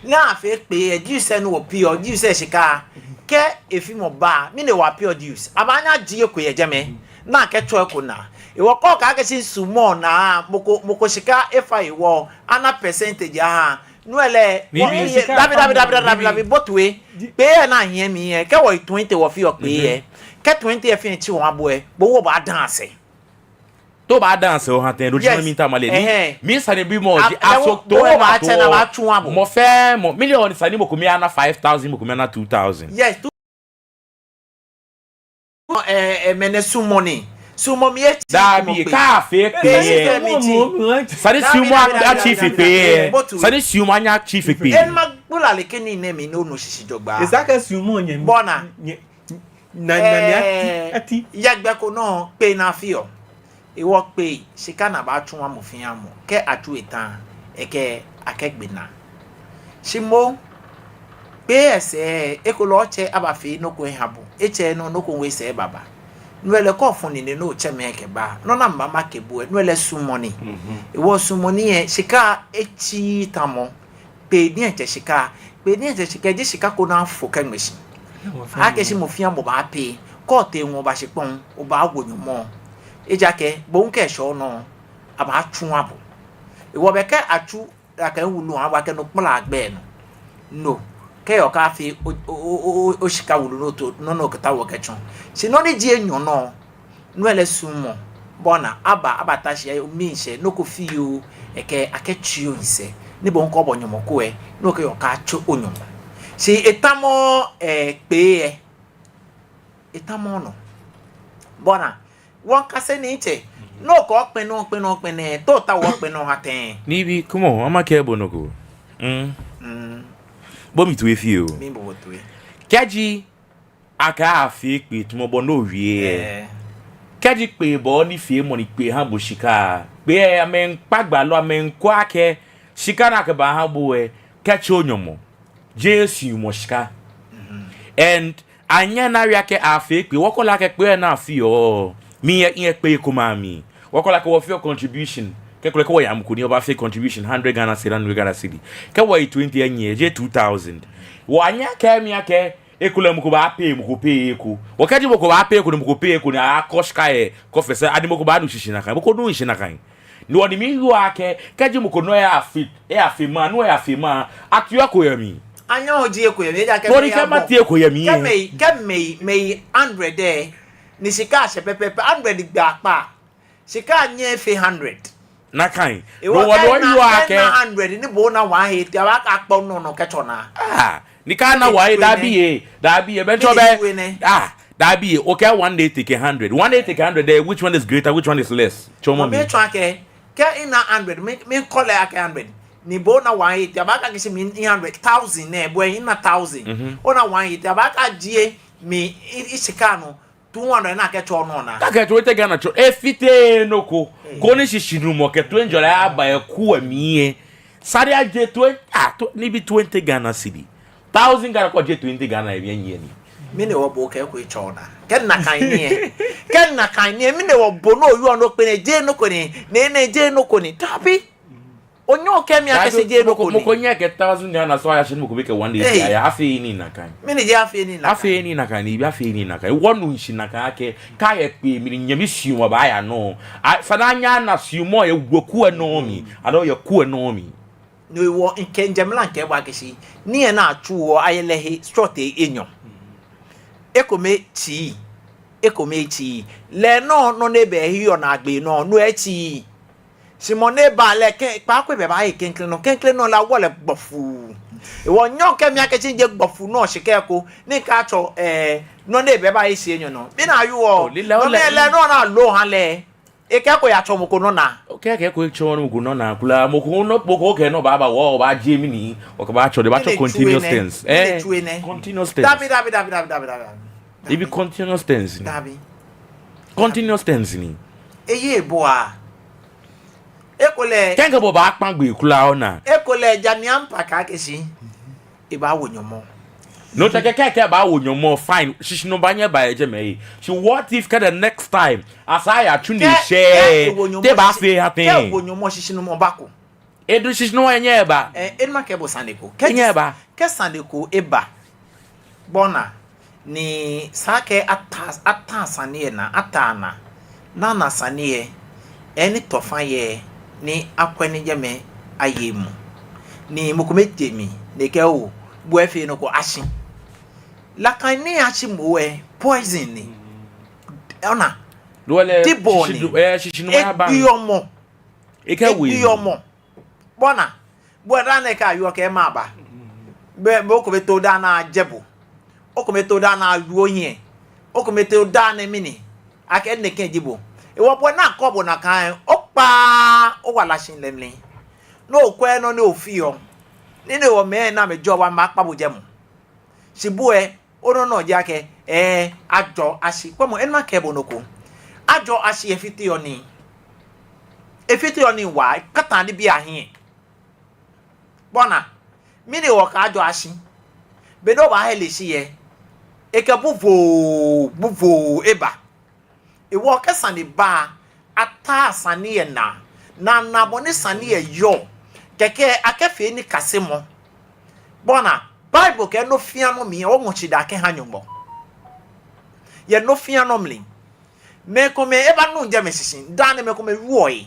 Ni afee kpee lɛ, dues lɛ ni wɔpeeɔ, dues lɛ shika. Kɛ efimɔ ba, mɛni hewɔ apeeɔ dues? Abaanyɛ ajie eko yɛ jɛmɛ, ni akɛtsɔ eko naa. Hewɔ kɛ okɛɛ akɛshi suɔmɔ naa, mɔ ko, mɔ ko shika efa hewɔ, ana percentage aha. No lɛ, ni wɔ, ni shika dabi, dabi, dabi, dabi, dabi, bo toi. Kpee lɛ ni ahiɛ mli lɛ, kɛ wɔyi twenty wɔfeɔ kpee lɛ. Kɛ twenty lɛ fɛɛ tsi wɔha bo lɛ, bo hu obaada sɛɛ. Too obaada sɛɛ oha tɛŋŋ, no ji nɔ ni miitao male ni. Ɛhɛɛ. Misanebimɔ ji, aso too obatsɛ ni abaatsu aha bo. Mɔ fɛɛ mɔ, million ni esa ni mɔ ko miiya ana five thousand, mɔ ko miiya ana two thousand. Yes, two, eh, eh, mɛni suɔmɔ ni. Suɔmɔ mli lɛ etsii. Dabi, kɛ afee kpee lɛ. Esa ni suɔmɔ achieve kpee lɛ. Esa ni suɔmɔ anyɛ achieve kpee. Eni magbala lɛ kɛ nii nɛɛ mli ni onu shishi jogbaŋŋ. Esa akɛ suɔmɔ nyɛ. Bɔ ni. Na, na, ni ati, ati. Yɛ gbɛ ko nɔ, kpee naa fioo. Hewɔ kpee, shika ni abaatsu aha mɔ fɛɛ mɔ. Kɛ atsu eta, ekɛɛ akɛgbe naa. Shi moŋ, kpee lɛ sɛɛ, ekolɛ otsɛ abafee nɔ ko eha bo. Etsɛɛɛ nɔ, nɔ ko hu esɛɛ baba. No lɛ kɛ ofɔ nine ni otsɛ mi kɛba, nɔ ni mama makɛɛ bo lɛ, no lɛ suɔmɔ ni. Hewɔ suɔmɔ ni lɛ, shika lɛ etsii tamɔ kpee diɛŋtsɛ shika. Kpee diɛŋtsɛ shika ji shika ko ni afo kɛŋmɛ shi. Akɛshi mɔ fɛɛ mɔ baa pay. Kɛ otee ŋwɛi oba shikpɔŋ, obaawo nyɔmɔ. Ejaakɛ bo hu kɛ eshɛ onɔ, abaatsu aha bo. Hewɔ be kɛ atsu akɛ wulu aha bo akɛ no kpla gbɛ nɔ. No. Kɛ okafee o, o, o, o, oshika wulu nɔ to, nɔ nɔ okɛtaoɔ okɛtsɔ. Shi nɔ ni ji enyɔ nɔ, no lɛ suɔmɔ. Bɔ ni aba, abata shi, miishɛɛ, nɔ ko fioo, ekɛɛ akɛtsi oyiŋ sɛɛ. Ni bo hu kɛ obɔ nyɔmɔ ko lɛ, no okɛɛ okatso onyɔmɔ. Shi etamɔ, eh, kpee lɛ. Etamɔ nɔ. Bɔ ni, wɔkase nii tsɛ. Nɔ ko kpɛnɔ, kpɛnɔ, kpɛnɔ, to ta wɔ kpɛnɔ ha tɛŋŋ. Nibii, come on, ama kɛ bo nɔ ko. Mm. Mm. Bo mi toi fioo. Mi bo toi. Kɛji akɛɛ afee kpee tamɔ bɔ ni owie lɛ. Eh. Kɛji kpee bɔ ni feemɔ ni kpee ha bo shika. Kpee lɛ amɛmiikpa gbɛ loo amɛmiikwɛ akɛ shika ni akɛbaaha bo lɛ, kɛtsi onyɔmɔ. Jeee suɔmɔ shika. Mhm. And anyɛɛɛ ni awie akɛ afee kpee, wɔkɔ lɛ akɛ kpee lɛ ni afeɔ. Mi yɛ, yɛ kpee komɛi amli. Wɔkɔ lɛ akɛ wɔfeɔ contribution. Kɛ kulɛ kɛ wɔya mɔ ko ni obaafee contribution hundred Ghana cedi, hundred Ghana cedi. Kɛ wɔyi twenty lɛ nyiɛ, jeee two thousand. Wɔnyɛɛɛ akɛ mi akɛ ekolɛ mɔ ko baa pay, mɔ ko pay eko. Wɔ kɛji mɔ ko baa pay eko ni mɔ ko pay eko ni akɔ shika lɛ kɔfɛ sɛɛ, ani mɔ ko baanu shishi nakai? Mɔ ko nuuu shishi nakai. Ni wɔ ni miiwie akɛ, kɛji mɔ ko nɔ lɛ afee, lɛ afee ma, nɔ lɛ afee ma, ateɔ eko yɛ mli. Anyɛɛɛ ajie eko yɛ mli, ejaakɛ mɔ ni kɛ mate eko yɛ mli. Kɛ mɛi, kɛ mɛi, mɛi hundred lɛ, ni shika shɛ pɛpɛɛpɛ, hundred gba kpa. Shika nyɛɛɛ efee hundred. Nakai. Hewɔ no wɔ kɛ no na, yɔɔ kɛ akɛ na hundred ni bo ona one eighty, abaakakpɔ nɔ nɔ kɛtsɔ naa. Ah, ni kɛ ana one eighty, dabi lɛ, dabi lɛ, bɛ ntsɔ bɛ. Ah, dabi lɛ, okɛɛ one eighty kɛ hundred. One eighty kɛ hundred lɛ, which one is greater, which one is less? Tsɔɔmɔ mi. Mɔ bɛ tsɔɔ akɛ, kɛ ina hundred, mi, mikɔ lɛ akɛ hundred. Ni bo ona one eighty, abaakɛɛ akɛshi mi hundred, thousand nɛ, bo ena thousand. Mhm. Ona one eighty, abaakajie mi, i, ishika nɔ. Two hundred ni akɛtsɔ nɔ naa. Kɛ akɛ twenty Ghana tsɔ, efiteee nɔ ko. Ee. Koni shishinumɔ kɛ toiŋjɔlɛ aba yɛ eku lɛ mli lɛ, esa ni ajie twenty, ah, tw-, nibii twenty Ghana cedi. Thousand Ghana kɛ ojie twenty Ghana yɛ mli lɛ, enyiɛ ni. Mɛni hewɔ bo okɛ eko etsɔɔ onaa? Kɛ nakai ni lɛ. Kɛ nakai ni lɛ, mɛni hewɔ bo ni oyɔɔ nɔ kpɛnɛ, jeee nɔ ko ni, nɛɛ, nɛɛ, jeee nɔ ko ni. Dabi. Onyɛɛɛ okɛɛ mi akɛ shi jeee nɔ ko ni. Mɔ ko nyɛɛɛ kɛ thousand Ghana so aya shi ni mɔ ko bi kɛ one eighty aya. Afeee nii nakai. Mɛni ji afeee nii nakai? Afeee nii nakai ni, afeee nii nakai. Wɔnu shishi nakai akɛ, kɛ ayɛ kpee mli ni nyɛmi suɔmɔ baaya nɔ. A, esa ni anyɛ ana suɔmɔ yɛ weku lɛ nɔ mli. Aloo yɛ eku lɛ nɔ mli. No hewɔ mikɛ mijɛ mla mikɛɛ bo akɛ shi, nii lɛ ni atsuɔ ayɛ lɛ he srɔtoi enyɔ. Ekome tsii, ekome etsii. Lɛ nɔ, nɔ ni bɛ hiɛ yɔɔ naagbee nɔ, no etsii. Shi mɔ ni baa lɛ kɛ, kpaako ebɛ baaye klɛŋklɛŋ nɔ, klɛŋklɛŋ nɔ lɛ awo lɛ gbɔfuu. Hewɔ nyɛɛɛ okɛɛ mi akɛ shi mijie gbɔfuu nɔ shika ko, ni mikɛtsɔ, eh, nɔ ni bɛ baaye shi enyɔ nɔ. Mina yɔɔ. Oh, lilɛ, nɔ ni lɛ nɔ ni alo ha lɛ. Ekɛɛ ko yatsɔ mɔ ko nɔ naa. Okɛɛ kɛ ko tsɔ mɔ ko nɔ naa kwraa. Mɔ ko nɔ, mɔ ko kɛ nɔ baaba, wɔ, obaajie mli ni okɛbaatsɔ, ni ebaatsɔ continuous tense. Mɛni tsue nɛ? Mɛni tsue nɛ? Continuous tense. Dabi, dabi, dabi, dabi, dabi, dabi. Ebi continuous tense ni. Dabi. Continuous tense ni. Eye bua. Ekolɛ. Kɛ mikɛɛ bo obaakpa gbee kwraa ona. Ekolɛ ja ni ampa kɛɛ akɛ shi ebaawo nyɔmɔ. No, tsɛ kɛ, kɛ, kɛ ebaawo nyɔmɔ, fine. Shishinumɔ baanyɛ aba yɛ jɛmɛ. Shi what if kɛ the next time, esa ayatsu nii ashɛ, te ebaafee ha tɛŋŋ? Kɛ ewo nyɔmɔ, shishinumɔ bako. Edu shishinumɔ enyɛɛɛ eba. Ɛɛ, eni makɛɛ bo sane ko. Enyɛɛɛ eba. Kɛ sane ko eba. Bɔ ni Ni esa akɛ ataa, ataa sane lɛ naa, ataa naa. Ni ana sane lɛ, eni tɔ fa yɛ, ni akwɛ ni jɛmɛ aye emuu. Ni mɔ ko miije mli, ni ekɛɛ oo, bo efee nɔ ko ashi. Nakai ni ashi moŋ lɛ, poison ni. Ona. Dibɔ ni. Egbiɔ mɔ. Ekɛɛ wee. Egbiɔ mɔ. Bɔ ni, bo daa nɛɛ kɛ ayɔɔ kɛ maba. Be, be okome too daa ni ajɛ bo. Okome too daa ni ayɔɔ ohiɛ. Okome too daa ni mɛni. Akɛ nɛkɛ ji bo. Ehewɔ bo ni akɔ bo nakai, okpa, owala shi lɛ mli. Ni okwɛ nɔ ni ofeɔ. Ni ni wɔ mɛi ni amɛjɔɔ bo amɛkpa bo jɛmɔ. Shi bo lɛ, onɔ nɔ ji akɛ, ɛɛ, ajɔ ashi. Kwɛmɔ, eni makɛɛ bo nɔ ko. Ajɔ ashi efiteɔ nii. Efiteɔ nii waa, ekpataa nibii ahiɛ. Bɔ ni, mɛni hewɔ kɛ ajɔ ashi. Be ni obaahe lɛ shi lɛ, ekɛ buvoo, buvoo eba. Ehewɔ kɛ sane ba, ataa sane lɛ naa, ni ana bɔ ni sane lɛ yɔɔ, kɛkɛ akɛfee nikasemɔ. Bɔ ni, Bible kɛɛ nɔ fɛɛ nɔ mli lɛ, oŋɔ shidaa kɛha Nyɔŋmɔ. Yɛ nɔ fɛɛ nɔ mli. Mɛi komɛi ebaanu jɛmɛ shishi, daa nɛɛ mɛi komɛi wieɔ.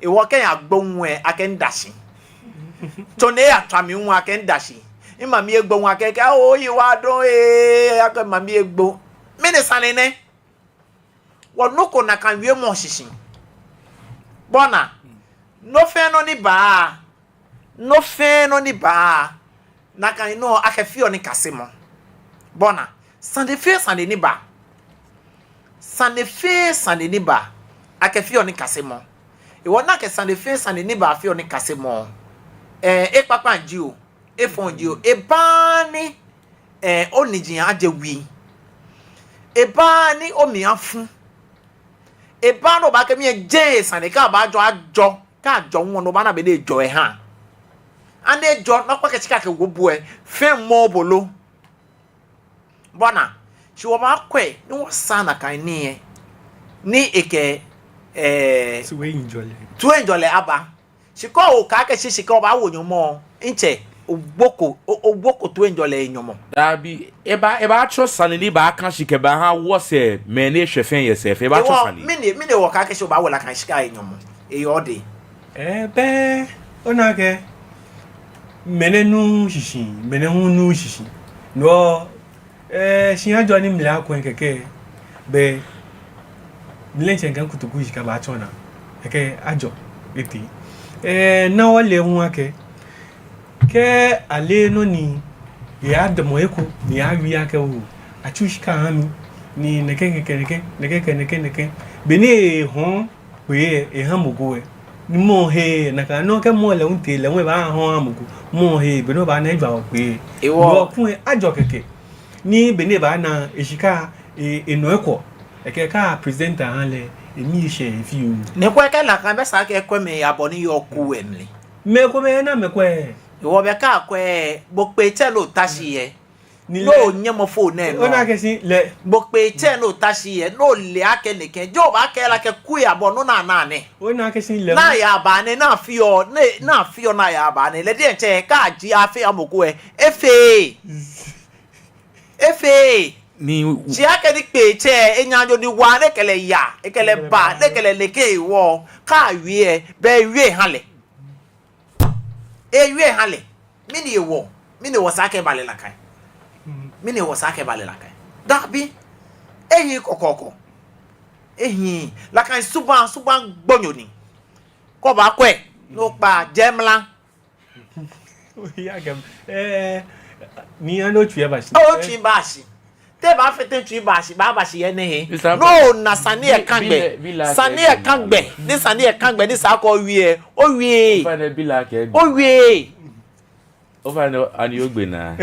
Ehewɔ kɛ miyagbo ŋwɛi akɛ mida shi. Tsɔne yatswa mi ŋwɛi akɛ mida shi. Mimami egbo ŋwɛi akɛ, kɛ oyiwaladɔŋŋ ee, akɛ mami egbo. Mɛni sane nɛ? Wɔnuko nakai wiemɔ shishi. Bɔ ni, nɔ fɛɛ nɔ ni baa, nɔ fɛɛ nɔ ni baa, nakai nɔ akɛfeɔ nikasemɔ. Bɔ ni, sane fɛɛ sane ni ba. Sane fɛɛ sane ni ba, akɛfeɔ nikasemɔ. Ehewɔ ni akɛ sane fɛɛ sane ni ba feɔ nikasemɔ. Ɛɛ, ekpakpa ji o, efɔŋ ji o, ebaaa ni, ɛɛ, oniji ajɛ wui. Ebaaa ni omli afu. Ebaaa ni obaakɛɛ miyɛ jɛi sane kɛ abaajɔ ajɔ, kɛ ajɔ ŋwɛi ni obaana bɔ ni ejɔ eha. Ani ejɔ ni akpa kɛ shika kɛwo bo lɛ, fɛɛ mɔ bo lo. Bɔ ni, shi wɔbaakwɛ, ni wɔsaa nakai nii lɛ. Ni ekɛ, ɛɛ, toiŋjɔlɛ. Toiŋjɔlɛ aba. Shi kɛ okɛɛ akɛ shi, shi kɛ obaawo nyɔmɔ, ntsɛ, ogboko, o-, ogboko toiŋjɔlɛ nyɔmɔ. Dabi, eba, ebaatsɔ sane ni baaka shi kɛbaha wɔsɛɛ, mɛi ni eshwɛ fɛɛ yɛ sɛɛ fɛɛ, ebaatsɔ sane. Mɛni, mɛni hewɔ okɛɛ akɛ shi obaawo nakai shika lɛ nyɔmɔ. Eyɔɔ dɛŋ. Ɛɛ, bɛ, ona akɛ, mɛnɛ nu shishi, mɛnɛ hu nu shishi. No, ɛɛ, shi ajɔ ni mile akɔ kɛkɛ, bɛ, mile ntsɛ kɛ kutuku shika baatsɔ naa, kɛkɛ ajɔ, etee. Ɛɛ, ni wɔle hu akɛ, kɛ ale nɔ ni, eyadamɔ eko, ni eyawie akɛ oo, atsu shika aha mi, ni nɛkɛ, nɛkɛ, nɛkɛ, nɛkɛ, nɛkɛ, nɛkɛ. Be ni ehɔɔ, kpee lɛ, eha mɔ ko lɛ. Ni mɔ he, nakai nɔ kɛ mɔ lɛ hu tee lɛ hu ebaahɔɔ aha mɔ ko. Mɔ he, be ni obaana ejwa okpee. Ehewɔ. Nɔ ko lɛ, ajɔ kɛkɛ. Ni be ni ebaana eshika, e, enɔ ekwɔ. Ekɛ ka present aha lɛ, emii eshɛ efioo. Ni ekwɛ kɛ nakai bɛ esa akɛ ekwɛ mɛi abɔ ni yɔɔ ku lɛ mli. Mɛi komɛi na mɛi kwɛ. Ehewɔ bɛ kɛ akwɛ, bo kpeetsɛ lɛ ota shi lɛ. Ni no lɛ onyɛmɔ fo nɛ nɔ. Ona akɛ shi lɛ. Bo kpeetsɛ ni ota shi lɛ, no ole akɛ nɛkɛ, jɛ obaakɛɛ lɛ akɛ kui abɔ nɔ ni ana nɛ. Ona akɛ shi lɛ. Ni ayaba nɛ, ni afeɔ, ni, ni afeɔ ni ayaba nɛ. Lɛ diɛŋtsɛ, kɛ aji afee aha mɔ ko lɛ, efeee. Efeee. Ni. Shi akɛni kpeetsɛ, enaanyo ni wa, ni ekɛ lɛ ya, ekɛ lɛ ba, ni ekɛ lɛ nɛkɛ hewɔ, kɛ awie lɛ, bɛ ewie eha lɛ. Ewie eha lɛ. Mɛni hewɔ, mɛni hewɔ esa akɛ eba lɛ nakai. Mɛni hewɔ esa akɛ eba lɛ nakai. Dabi. Ehiii kɔkɔɔkɔ. Ehiii. Nakai subaŋ, subaŋ gbonyo ni. Kɛ obaakwɛ, ni okpa jɛmla. Oya kɛ, ɛɛ, ni ano tsu eba shi. Oo, tsu eba shi. Te baafee tɛŋŋ tsui baashi, baabashi yɛ enɛ he? Ni sa- No, na sane lɛ ka gbɛ. Bi lɛ, bi lɛ Sane lɛ ka gbɛ. Ni sane lɛ ka gbɛ, ni esa akɛ owie. Owie. Ofainɛ bi lɛ kɛ. Owie. Ofainɛ ani ogbe naa?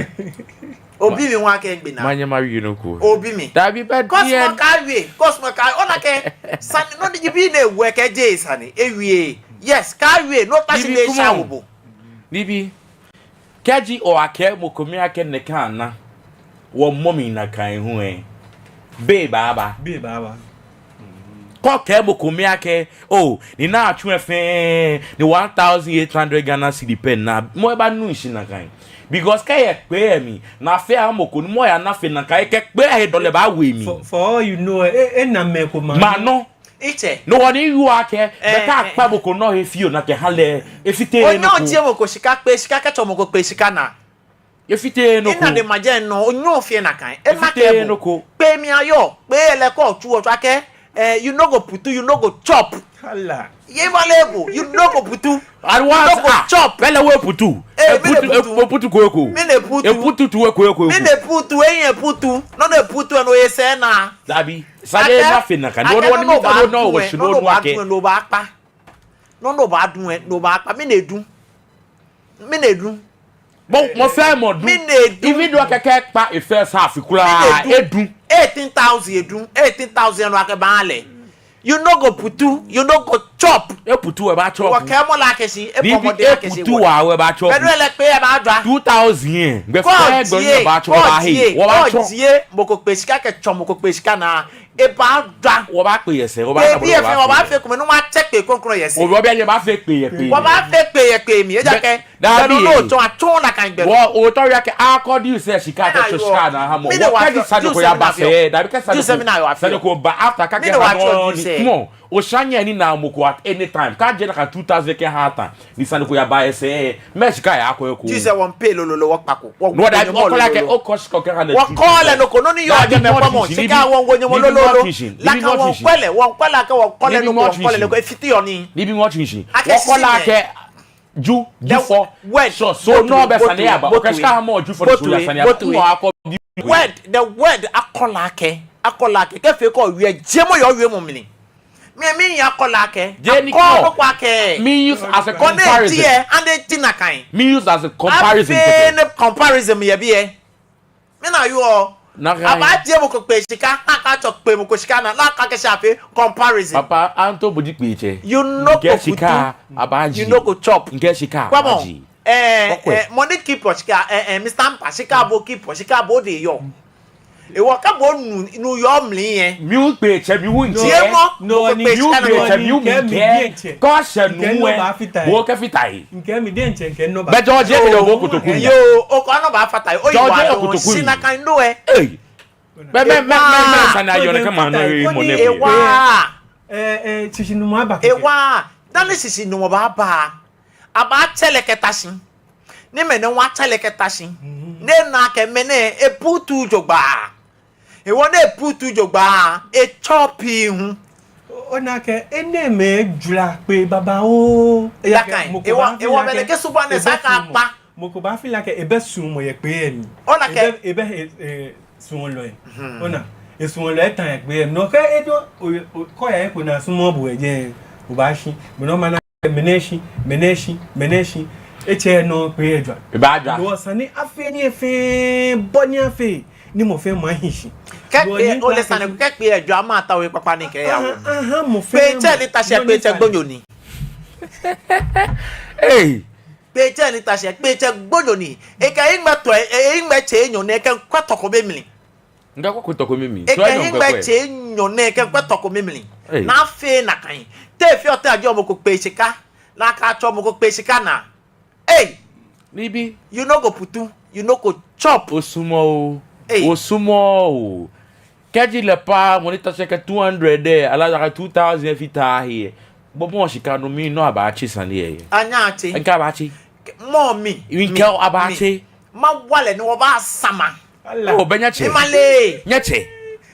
Obi mi waa akɛ migbe naa. Manyɛ mawie nɔ ko. Obi mi. Dabi bɛ Kɔsmɔ diɛ. Kaawie. Kɔsmɔ kaa. Ona akɛ sane nɔ ni ji bi ni ewie kɛjɛ sane. Ewie. Yes, kaawie. No ta shi Bibi, ni come esa on. Wo bo. Bibi. Kɛji okɛɛ mɔ ko mli akɛ nɛkɛ ana, wɔmɔ mli nakai hu ɛ, bei baaba. Bei baaba. Kɛ okɛɛ mɔ ko mli akɛ, oh, ni naa atsu ɛ fɛɛ, ni one thousand eight hundred Ghana cedi pɛ naa, mɔ ɛ baanu shishi nakai. Because kɛ eyɛ kpee ɛ mli, ni afee aha mɔ ko, ni mɔ ɛ yana fe nakai, kɛ kpee ɛ he dɔlɛ baawo emli. For, for all you know, e, e, ena mɛi komɛi. Manɔ. Itsɛ. No hewɔ ni miwie akɛ, eh, bɛ kɛ, eh, akpa mɔ ko nɔ he fioo ni akɛha lɛ, efiteee nɔ ko. Onyɛŋ ojie mɔ ko shika, kpee shika kɛtsɔ mɔ ko kpee shika naa. Efiteee nɔ ko. Ena de majɛ nɔ, onyɛŋ ofee nakai. Ema kɛ bo. Efiteee nɔ ko. Kpee mli ayɔɔ, kpee lɛ kɛ otsu, otsu akɛ, eh, you no go putu, you no go chop. Allah. Ye ma le bo, you no go putu. At once, you no go chop. Pɛlɛ wo putu. Eh, mi ne putu. Eputu ko eko. Mi ne putu. Eputu tu eko eko. Mi ne putu, eyi eputu. No ne putu, no ye sɛɛ naa. Dabi. Sane lɛ na fe nakai. Akɛ nɔ ni mita nɔ ni wɔshi nɔ nɔ akɛ. Nɔ ni obaadu ɛ, no obaakpa. Nɔ ni obaadu ɛ, no obaakpa. Mi ne du. Mi ne du. Mɔ, mɔ fɛɛ mɔ du. Mi ne du. Even though akɛ kɛ ekpa efee sa afi kwraa, edu. Eighteen thousand edu. Eighteen thousand no akɛbaa lɛ. You no go putu, you no go chop. Eputu ɛ baa chop. Wɔkɛɛ mɔ lɛ akɛ shi, ebɔ mɔdɛŋ akɛ shi. Eputu wa wɛ baa chop. Bɛ no lɛ kpee ɛ baa dwa. Two thousand ɛ. Gbɛ fɛɛ gbɛ ni baa chop, baa he. Wɔbaa chop. Kɛ ojie mɔ ko kpee shika kɛtsɔ mɔ ko kpee shika naa, ebaa dwa. Wɔbaa kpee yɛ sɛɛ, wɔbaa na bɔ ni wɔbaa fee. Kpee ɛ fɛɛ, wɔbaa fee ekome, ni wɔbaa tsɛ kpee krɔŋkrɔŋ yɛ sɛɛ. Wɔbaa fee kpee yɛ kpee. Wɔbaa fee kpee yɛ kpee mli. Ejaakɛ. Dabi. Bɛ no, no tsɔɔ, atsɔɔ nakai gbɛ. Wɔ, otɔ ya kɛ akɔ diu sɛ shika kɛ tsɔ shika naa ha mɔ. Wɔ kɛ di sane ko yaba sɛɛ, dabi kɛ sane ko, sane ko ba after kɛ kɛ ha nɔ ni. Mɔ, osane nyɛ ni na mɔ ko at any time. Kɛ ajɛ nakai two thousand kɛ ha ta. Ni sane ko yaba yɛ sɛɛ. Mɛɛ shika ya kɔ eko. Diu sɛ wɔmiipay lolo lolo wɔkpa ko. No dabi, wɔkɔ lɛ akɛ, okɔ shika kɛ ha lɛ. Wɔkɔɔ lɛ nɔ ko, nɔ ni yɔɔ jɛmɛ kpɔmɔ. Shika wɔŋwo nyɛmɔ lolo lolo. Laka wɔŋkɔ lɛ, wɔŋkɔ lɛ nɔ ko, wɔŋkɔ lɛ nɔ ko. Efiteɔ nii. Nibii ŋɔ tsɔɔ shishi. Wɔkɔ lɛ akɛ. Ju, ju fɔ. Word. So, so no bɛ sane aba. Okɛ shika ha mɔ ju fɔ ni so ya sane aba. Word, the word akɔ lɛ akɛ, akɔ lɛ akɛ, kɛ fee kɛ owie, jɛmɔ yɛ owiemɔ mli. Mi, mi ya kɔ lɛ akɛ. Jɛ ni akɔ kɔ. Nɔ ko akɛ. Mi use as a comparison. Kɔ ne ji ɛ, ande ti nakai. Mi use as a comparison. Afee ne comparison yɛ biɛ. Mina yoo. Nakai. Abaajie mɔ ko kpee shika, akɛtsɔ kpee mɔ ko shika naa, akɛ shi afee comparison. Papa, anto bo ji kpeetsɛ. You no go putu. Mikɛɛ shika abaajie. You no go chop. Mikɛɛ shika abaajie. Kwɛmɔ. Eh, eh, mɔ ni keep shika, eh, eh, Mister Mpa, shika bo keep, shika bo de yɔɔ. Ewɔ kɛ bo nu, nu yɔɔ mli yɛ. Mi hu kpeetsɛ, mi hu ntsɛ. Jɛmɔ, no, mɔ ko kpee shika naa. Mi hu kpeetsɛ, mi hu mikɛɛ. Kɛ oshɛ nu ɛ, bo kɛ fita he. Mikɛɛ mi diɛŋtsɛ mikɛɛ no ba. Bɛ George, ebi lɛ bo kotoku mli. Yoo, okɔ nɔ baafata he. Oyi wa dɔn, shi nakai no ɛ. Ei. Mɛ, mɛ, mɛ, mɛ, mɛ, sane ayɔɔ nɛkɛ maŋ nɔ yɛ mɔ nɛɛ. Ewa. Eh, eh, shishinumɔ aba kɛkɛ. Ewa. Dani shishinumɔ baaba. Abaatsɛ lɛ kɛta shi. Ni mɛi nɛɛ wɔtsɛ lɛ kɛta shi. Mhm. Ni ana akɛ mɛi nɛɛ eputu jogbaŋŋ. Ewɔ ni eputu jogbaŋŋ, echop hu. O, ona akɛ, enɛɛmɛi jura kpee babaoo. Eya kɛ, mɔ ko baafee akɛ, ewɔ bɛ lɛ kɛ subaŋ nɛɛ sa akɛ akpa. Mɔ ko baafee akɛ ebɛ suɔmɔ yɛ kpee lɛ mli. Ona akɛ. Ebɛ, ebɛ, e, e, suɔlɔi. Hmm. Ona, esuɔlɔi eta yɛ kpee lɛ mli. No kɛ edo, o, o, kɔ ya eko naa sumɔ bo ɛ jɛ, obaashi. Bo nɔ mana. Mɛni shi, mɛni shi, mɛni shi. Etsɛ nɔ kpee ejwa. Ebajwa. No sani afee nii fɛɛ, bɔ ni afee, ni mɔ fɛɛ mɔ ahi shi. Kɛ kpee, ole sane, kɛ kpee ejwa, mata we kpakpa ni kɛ ya wo. Aha, aha, mɔ fɛɛ. Kpeetsɛ ni ta shi, kpeetsɛ gbonyo ni. Hey. Kpeetsɛ ni ta shi, kpeetsɛ gbonyo ni. Ekɛ ehiŋmɛi tɔ, e, ehiŋmɛi tsei enyɔ nɛɛ kɛ kwɛ tɔ kome mli. Mikɛɛ kwɛ tɔ kome mli. Ekɛ ehiŋmɛi tsei enyɔ nɛɛ kɛ kwɛ tɔ kome mli. Hey. Ni afee nakai. Te fee otee ajie mɔ ko kpee shika. Ni akɛtsɔ mɔ ko kpee shika naa. Hey! Nibii. You no go putu, you no go chop. Osumɔɔ oo. Hey. Osumɔɔ oo. Kɛji lɛ paa, mɔ ni ta shi kɛ two hundred lɛ, aloo akɛ two thousand fata he. Bo mɔ shika nɔ mli nɔ abaatsi sane lɛ. Anyɛɛɛ atsi. Mikɛɛ abaatsi. Mɔ mi. Mikɛɛ abaatsi. Mawa lɛ ni wɔbasama. Allah. Oo, bɛ nyɛtsɛ. Emale. Nyɛtsɛ.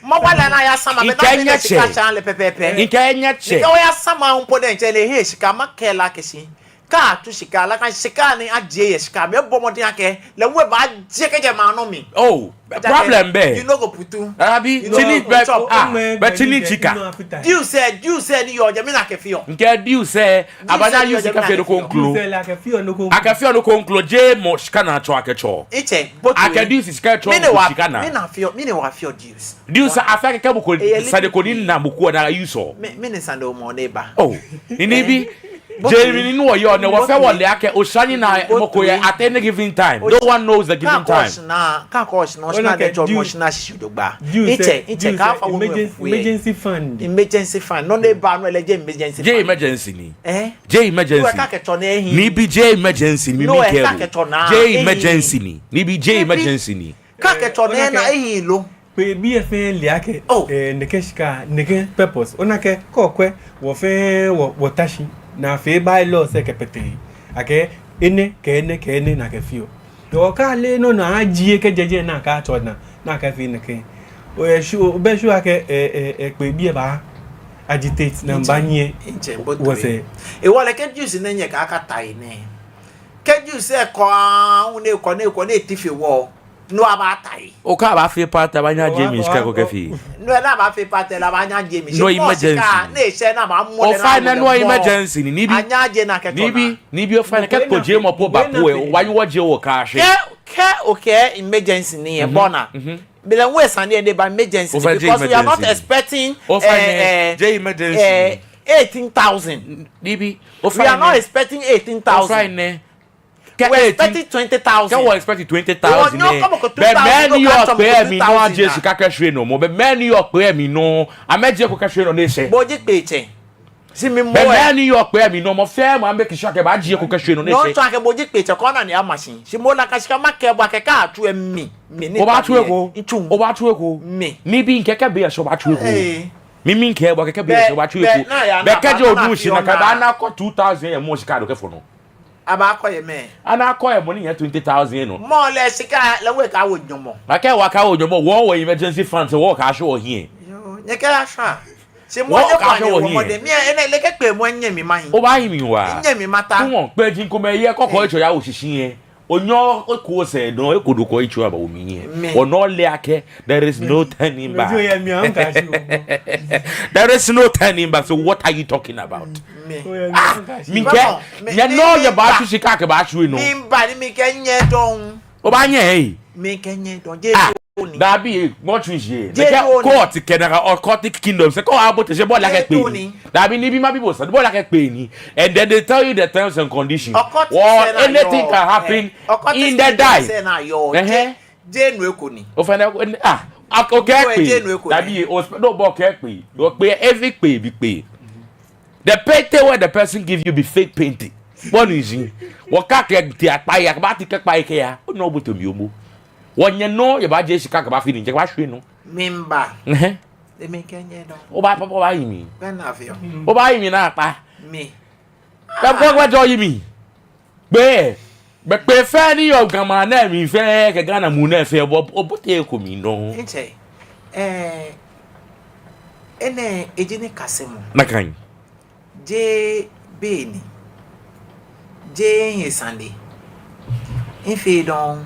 Mawa lɛ ni ayasama, bɛ ni afee ni shika atsa lɛ pɛpɛɛpɛ. Mikɛɛ nyɛtsɛ. Mikɛɛ wɔyasama ŋpo diɛŋtsɛ ni ehiɛ shika, makɛɛ lɛ akɛ shi. Kɛ atsu shika lɛ, nakai shika ni ajie yɛ shika mli, ebɔ mɔdɛŋ akɛ lɛ hu ebaajie kɛjɛ maŋ nɔ mli. Oh, problem bɛ. You no go putu. Abi, you no go chop. Ah, bɛ tsini jika. Dues lɛ, dues lɛ ni yɔɔ jɛmɛ ni akɛfeɔ. Mikɛɛ dues lɛ, abaanyɛ ause shika afee nɔ ko kroko. Dues lɛ akɛfeɔ nɔ ko kroko. Akɛfeɔ nɔ ko kroko, jeee mɔ shika ni atsɔ akɛtsɔ. Itsɛ, both way. Akɛ dues shika tsɔ shika naa. Mɛni wɔfeɔ, mɛni wɔfeɔ dues? Dues afeɔ akɛ kɛ mɔ ko sane ko ni na mɔ ko na use. Mɛni sane mɔ nɛɛ ba? Oh, nibii. Jeee mi ni wɔyɔɔ nɛɛ, wɔfɛɛ wɔle akɛ oshara ni na mɔ ko yɛ at any given time. No one knows the given time. Kɛ akɔ oshara, kɛ akɔ oshara, oshara de jɔ mɔ oshara shishi jogbaŋŋ. Itsɛ, itsɛ, kaafa wɔ emergency fund. Emergency fund. Nɔ ni ba nɔ lɛ jeee emergency fund. Jeee emergency ni. Eh? Jeee emergency. Nibii jeee emergency ni, mikɛɛ bo. Jeee emergency ni. Nibii jeee emergency ni. Kɛ akɛtsɔ nɛɛ na ehi lo. Kpee bii lɛ fɛɛ le akɛ, oh, eh, nɛkɛ shika, nɛkɛ purpose. Ona akɛ, kɛ okwɛ, wɔfɛɛ wɔ, wɔta shi. Ni afee bylaws lɛ kɛkpɛtɛ. Akɛ, enɛ, kɛ enɛ, kɛ enɛ, ni akɛfeɔ. Okale nɔ ni ajie kɛjɛ jɛi ni akɛtsɔ naa, ni akɛfee nɛkɛ. Oyɛ sure, obɛ sure akɛ, eh, eh, eh, kpee bii lɛ baa agitate ni amɛbanyiɛ wɔsɛɛ. Ewɔ lɛ kɛ dues nɛɛ nyɛkɛɛ akata yi nɛɛ. Kɛ dues lɛ kɔ aahu ni ekɔ, ni ekɔ, ni eti fe wɔ. No abaata yi. Okɛɛ abaafee part time, abaanyɛ ajie mli shika ko kɛfee. No lɛ abaafee part time, abaanyɛ ajie mli. No emergency. Shika ni eshɛ ni abaamɔ lɛ. Ofainɛ, no emergency ni, nibii. Anyɛ ajie ni akɛtsɔ naa. Nibii, nibii ofainɛ, kɛ kpojiemɔ po ba po lɛ, wɔnyɛ wɔjie wɔkɛshɛ. Kɛ, kɛ okɛɛ emergency ni yɛ bɔ naa. Belɛ hu esani lɛ eba emergency ni, because we are not expecting, eh, eh, jeee emergency ni. Eighteen thousand. Nibii. We are not expecting eighteen thousand. Ofainɛ. Kɛ we expect twenty thousand. Kɛ we expect twenty thousand. Bɛ mɛi ni yɔɔ kpee lɛ mli nɔ ajie shika kɛshwie nɔ mɔ. Bɛ mɛi ni yɔɔ kpee lɛ mli nɔ amɛjie eko kɛshwie nɔ ni eshɛ. Bo ji kpeetsɛ. Shi mi mɔ. Bɛ mɛi ni yɔɔ kpee lɛ mli nɔ, mɔ fɛɛ mɔ amɛkɛ shika kɛbaajie eko kɛshwie nɔ ni eshɛ. Nɔ tsɔɔ akɛ bo ji kpeetsɛ kɔ naa ni ama shi. Shi mɔ lɛ ka shika makɛɛ bo akɛ kɛ atsu lɛ mi. Mi ni obaatsu eko. Itsu. Obaatsu eko. Mi. Nibii, mikɛɛ kɛ be lɛ shɛ obaatsu eko. Mi, mikɛɛ bo akɛ kɛ be lɛ shɛ obaatsu eko. Bɛ kɛji onu shi nakai, abaana akɔ two thousand yɛ mɔ shika nɔ kɛfɔ nɔ. Abaakɔ yɛ mɛɛ? Ana akɔ yɛ mɔ ni yɛ twenty thousand nɔ. Mɔ lɛ shika lɛ hu ekɛwo nyɔmɔ. Akɛ wɔkɛwo nyɔmɔ, wɔ wɔ emergency fund lɛ wɔkɛshwie wɔhiɛ. Yoo, nyɛkɛshwie. Shi mɔ nyɛ kɔ ni wɔ mɔ de mi lɛ, enɛ lɛ kɛ kpee mɔ nyɛ mi mahi. Obaahi mi waa. Nyɛ mi mata. Kumɔ, kpee ji ŋkomɛ yɛ kɔkɔ etsɔ ya oshishi yɛ. Onyɛ eko sɛɛ nɔ, eko do ko etsɔ aba omi yɛ. Onɔ lɛ akɛ, there is no turning back. There is no turning back. So what are you talking about? Mi. Ah, mikɛɛ, nyɛnɔ nyɛbaatsu shika kɛbaashwie nɔ. Miba ni mikɛ nyɛ dɔŋŋ. Obaanyɛ ee. Mikɛ nyɛ dɔŋŋ. Jeee dɔŋŋ ni. Dabi, mɔ tsu shi. Jeee dɔŋŋ ni. Kɛ court kɛ nakai occultic kingdom, sɛɛ kɛ obote shi, bo ole akɛ kpee ni. Dabi, nibii, mabi bo sane, bo ole akɛ kpee ni. And then they tell you the terms and conditions. Occultic sɛɛ naa yɔɔ. Anything can happen in the die. Occultic sɛɛ naa yɔɔ. Jeee nu eko ni. Ofainɛ, ah, okɛɛ kpee. Dabi, o, no, bo okɛɛ kpee. Okpee, every kpee bi kpee. The painting where the person give you be fake painting. Bɔ ni ji. Wɔkakɛɛ ti akpa ya, kɛba ti kɛ kpa ya kɛya. Onɔ obote mi omo. Wɔnyɛnɔ nyɛbaajie shika kɛbaafee nii, kɛbaashwie nɔ. Miba. Ɛhɛɛ. Mikɛ nyɛ dɔŋŋ. Obaa, papa, obaahi mi. Obaahi mi naakpa. Mi. Kɛ gbɔgbɔ jɔ yi mi. Kpee, bɛ kpee fɛɛ ni yɔɔ Ga maŋ nɛɛ mli fɛɛ, kɛ Ghana muu nɛɛ fɛɛ, bo, obote eko mli nɔ. Itsɛ, eh, enɛ eji nikasemɔ. Nakai. Jeee be ni. Jeee nyɛ sane. Mifee dɔŋŋ.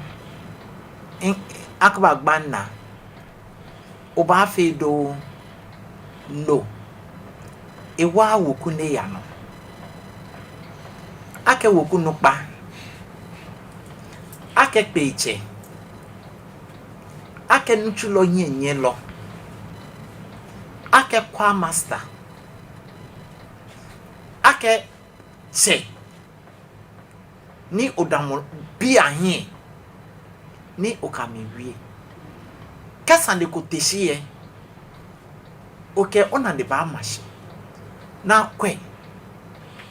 Akaba gba naa. Obaafee dɔŋŋ. No. Ewa weku ni eya nɔ. Akɛ weku nukpa. Akɛ kpeetsɛ. Akɛ nitsulɔ nyiɛnyiɛlɔ. Akɛ choir master. Akɛ tsɛ. Ni odamɔ bii ahiɛ, ni okɛ amɛ wie. Kɛ sane ko te shi yɛ, okɛ onane baama shi, ni akwɛ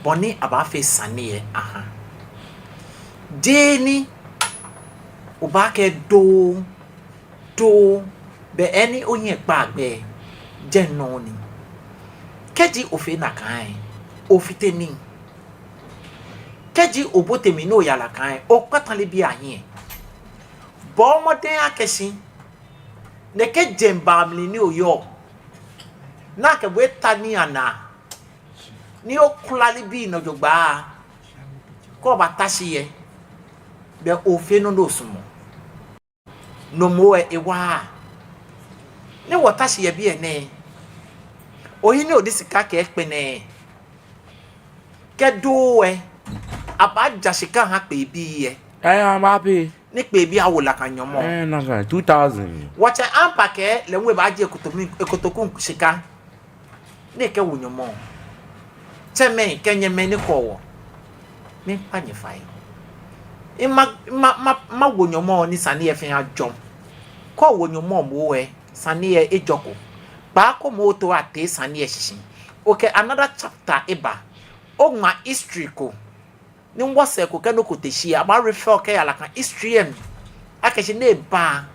bɔ ni abaafee sane lɛ aha. Jeee ni obaakɛɛ dɔŋŋ, dɔŋŋ, bɛ eni onyɛ kpaa gbɛ, jɛi nɔ ni. Kɛji ofee nakai, ofite nii. Kɛji obote mli ni oya nakai, okpata nibii ahiɛ. Bɔɔ mɔdɛŋ akɛ shi nɛkɛ jeŋba mli ni oyɔɔ, ni akɛ bo eta nii anaa, ni okula nibii nɔ jogbaŋŋ, Kɛ obata shi yɛ, belɛ ofeɔ nɔ ni osumɔɔ. No mli lɛ ewa. Ni wɔta shi yɛ biɛ nɛɛ, oyi ni odi shika kɛ kpɛnɛ kɛ doo lɛ, abaaja shika aha kpeebii lɛ. Ɛɛ, amɛbaapay. Ni kpeebii awo nakai nyɔmɔ. Ɛɛ, nakai two thousand. Wɔtsɛ Ampa kɛɛ lɛ hu ebaaje ekotomi, ekotoku shika ni ekɛwo nyɔmɔ. Tsɛmɛi kɛ nyɛmɛi ni kwɛɔ wɔ, miikpa nyɛ fai. Mima, mima, mima, mimawo nyɔmɔ ni sane lɛ fɛɛ ajɔ. Kɛ owo nyɔmɔ moŋ lɛ, sane lɛ ejɔko. Kpaako mɔ otao atee sane lɛ shishi, okɛ another chapter eba. Oŋma history ko. Ni wɔsɛɛ ko kɛ nɔ ko te shi, abaa refer kɛya nakai history lɛ mli. Akɛ shi ni eba,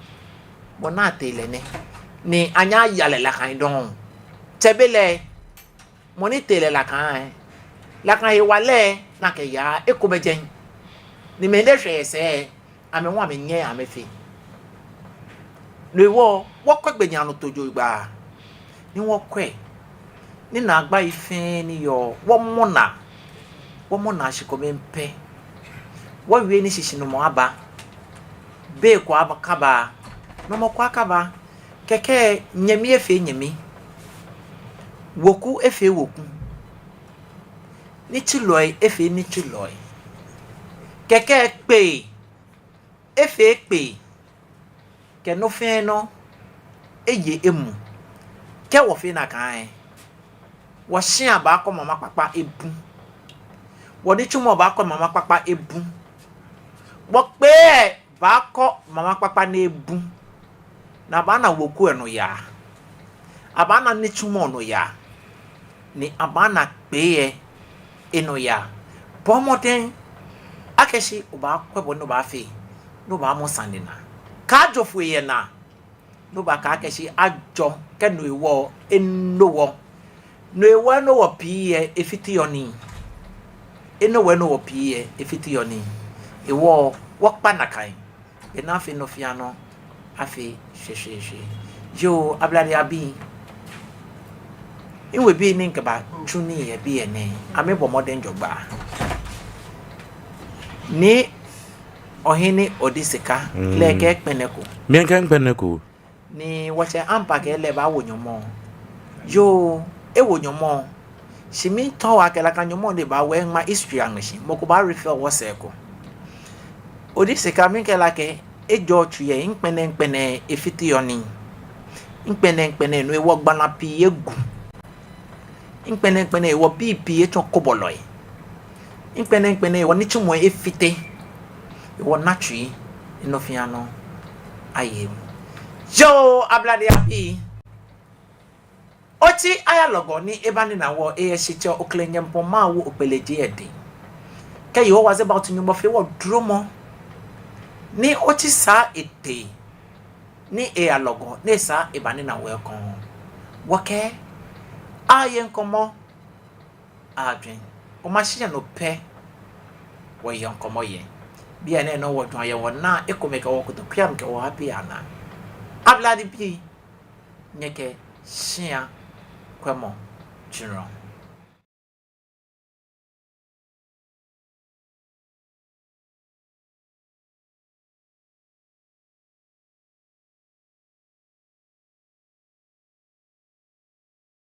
mɔ ni tee lɛ nɛ. Ni anyɛɛɛ aya lɛ nakai dɔŋŋ. Tsɛbelɛ, mɔ ni tee lɛ nakai lɛ, nakai hewalɛ ni akɛyaa, ekomɛi jɛŋ. Ni mɛi ni shwɛ yɛ sɛɛ, amɛ hu amɛnyɛɛɛ amɛfee. No hewɔ, wɔkwɛ gbɛjianɔtoo jogbaŋŋ. Ni wɔkwɛ, ni naagbai fɛɛ ni yɔɔ, wɔmɔ naa, wɔmɔ naa shi kome pɛ. Wɔwie ni shishinumɔ aba. Be ko aba kaba, nɔmɔ ko akaba. Kɛkɛ nyɛmi efee nyɛmi. Weku efee weku. Nitsulɔi efee nitsulɔi. Kɛkɛ kpee efee kpee. Kɛ nɔ fɛɛ nɔ eye emuu. Kɛ wɔfee nakai lɛ, wɔshia baakɔ mama kpakpa ebu. Wɔnitsumɔ baakɔ mama kpakpa ebu. Wɔkpee baakɔ mama kpakpa ni ebu. Ni abaana weku lɛ nɔyaa. Abaana nitsumɔ lɛ nɔyaa. Ni abaana kpee lɛ enɔyaa. Bɔɔ mɔdɛŋ akɛ shi obaakwɛ bɔ ni obaafee, ni obaamɔ sane lɛ naa. Kaajo foi yɛ naa, ni obaakɛɛ akɛ shi ajɔ, kɛ no hewɔ, eno wɔ. No hewɔ eno wɔ pii lɛ efiteɔ nii. Eno wɔ, eno wɔ pii lɛ efiteɔ nii. Hewɔ wɔkpa nakai. Ena afee nɔ fɛɛ nɔ afee shweshweeshwe. Yoo, Ablade abii. Miwebii ni mikɛbatsu nii yɛ biɛ nɛɛ, amɛbɔ mɔdɛŋ jogbaŋŋ. Ni Ohene Odisika, mm, lɛ ekɛɛ kpɛnɛ ko. Mi hu mikɛɛ kpɛnɛ ko. Ni wɔtsɛ Ampa kɛɛ lɛ ebaawo nyɔmɔ. Yoo, ewo nyɔmɔ. Shi miitao akɛ nakai nyɔmɔ ni ebaawo lɛ, miŋma history aŋmɛ shi. Mɔ ko baa refer wɔsɛɛ ko. Odisika, mikɛɛ lɛ akɛ ejɔ tsu yɛ, ŋkpɛnɛŋkpɛnɛ efiteɔ nii. Ŋkpɛnɛŋkpɛnɛ no hewɔ gbala pii egu. Ŋkpɛnɛŋkpɛnɛ hewɔ bii pii etsɔ kobɔlɔi. Ŋkpɛnɛŋkpɛnɛ hewɔ nitsumɔ efite. Hewɔ naa tsui, enɔ fɛɛ nɔ aye emuu. Yoo, Ablade abii. Otsi Ayalɔgɔ ni eba nina wɔ, eyɛ Shitsɛ Oklɛŋ Nyɔŋmɔ Mawu Okpelejeɛ edɛŋ. Kɛ Yehowa zɛ ba oti, Nyɔŋmɔ fee wɔ dromɔ. Ni otsi saa etee ni eyalɔgɔ, ni esaa eba nina wɔ ekoŋŋ. Wɔkɛɛ, aaye ŋkɔmɔ, aajwɛŋ. Oma shi yɛ no pɛ, wɔye ŋkɔmɔ yɛ. Biɛ nɛɛ nɔ wɔjwɛŋ yɛ, wɔna ekomɛi kɛ wɔ kotoku amli kɛ wɔ abi ana. Ablade bii, nyɛkɛ shia kwɛmɔ jurɔ.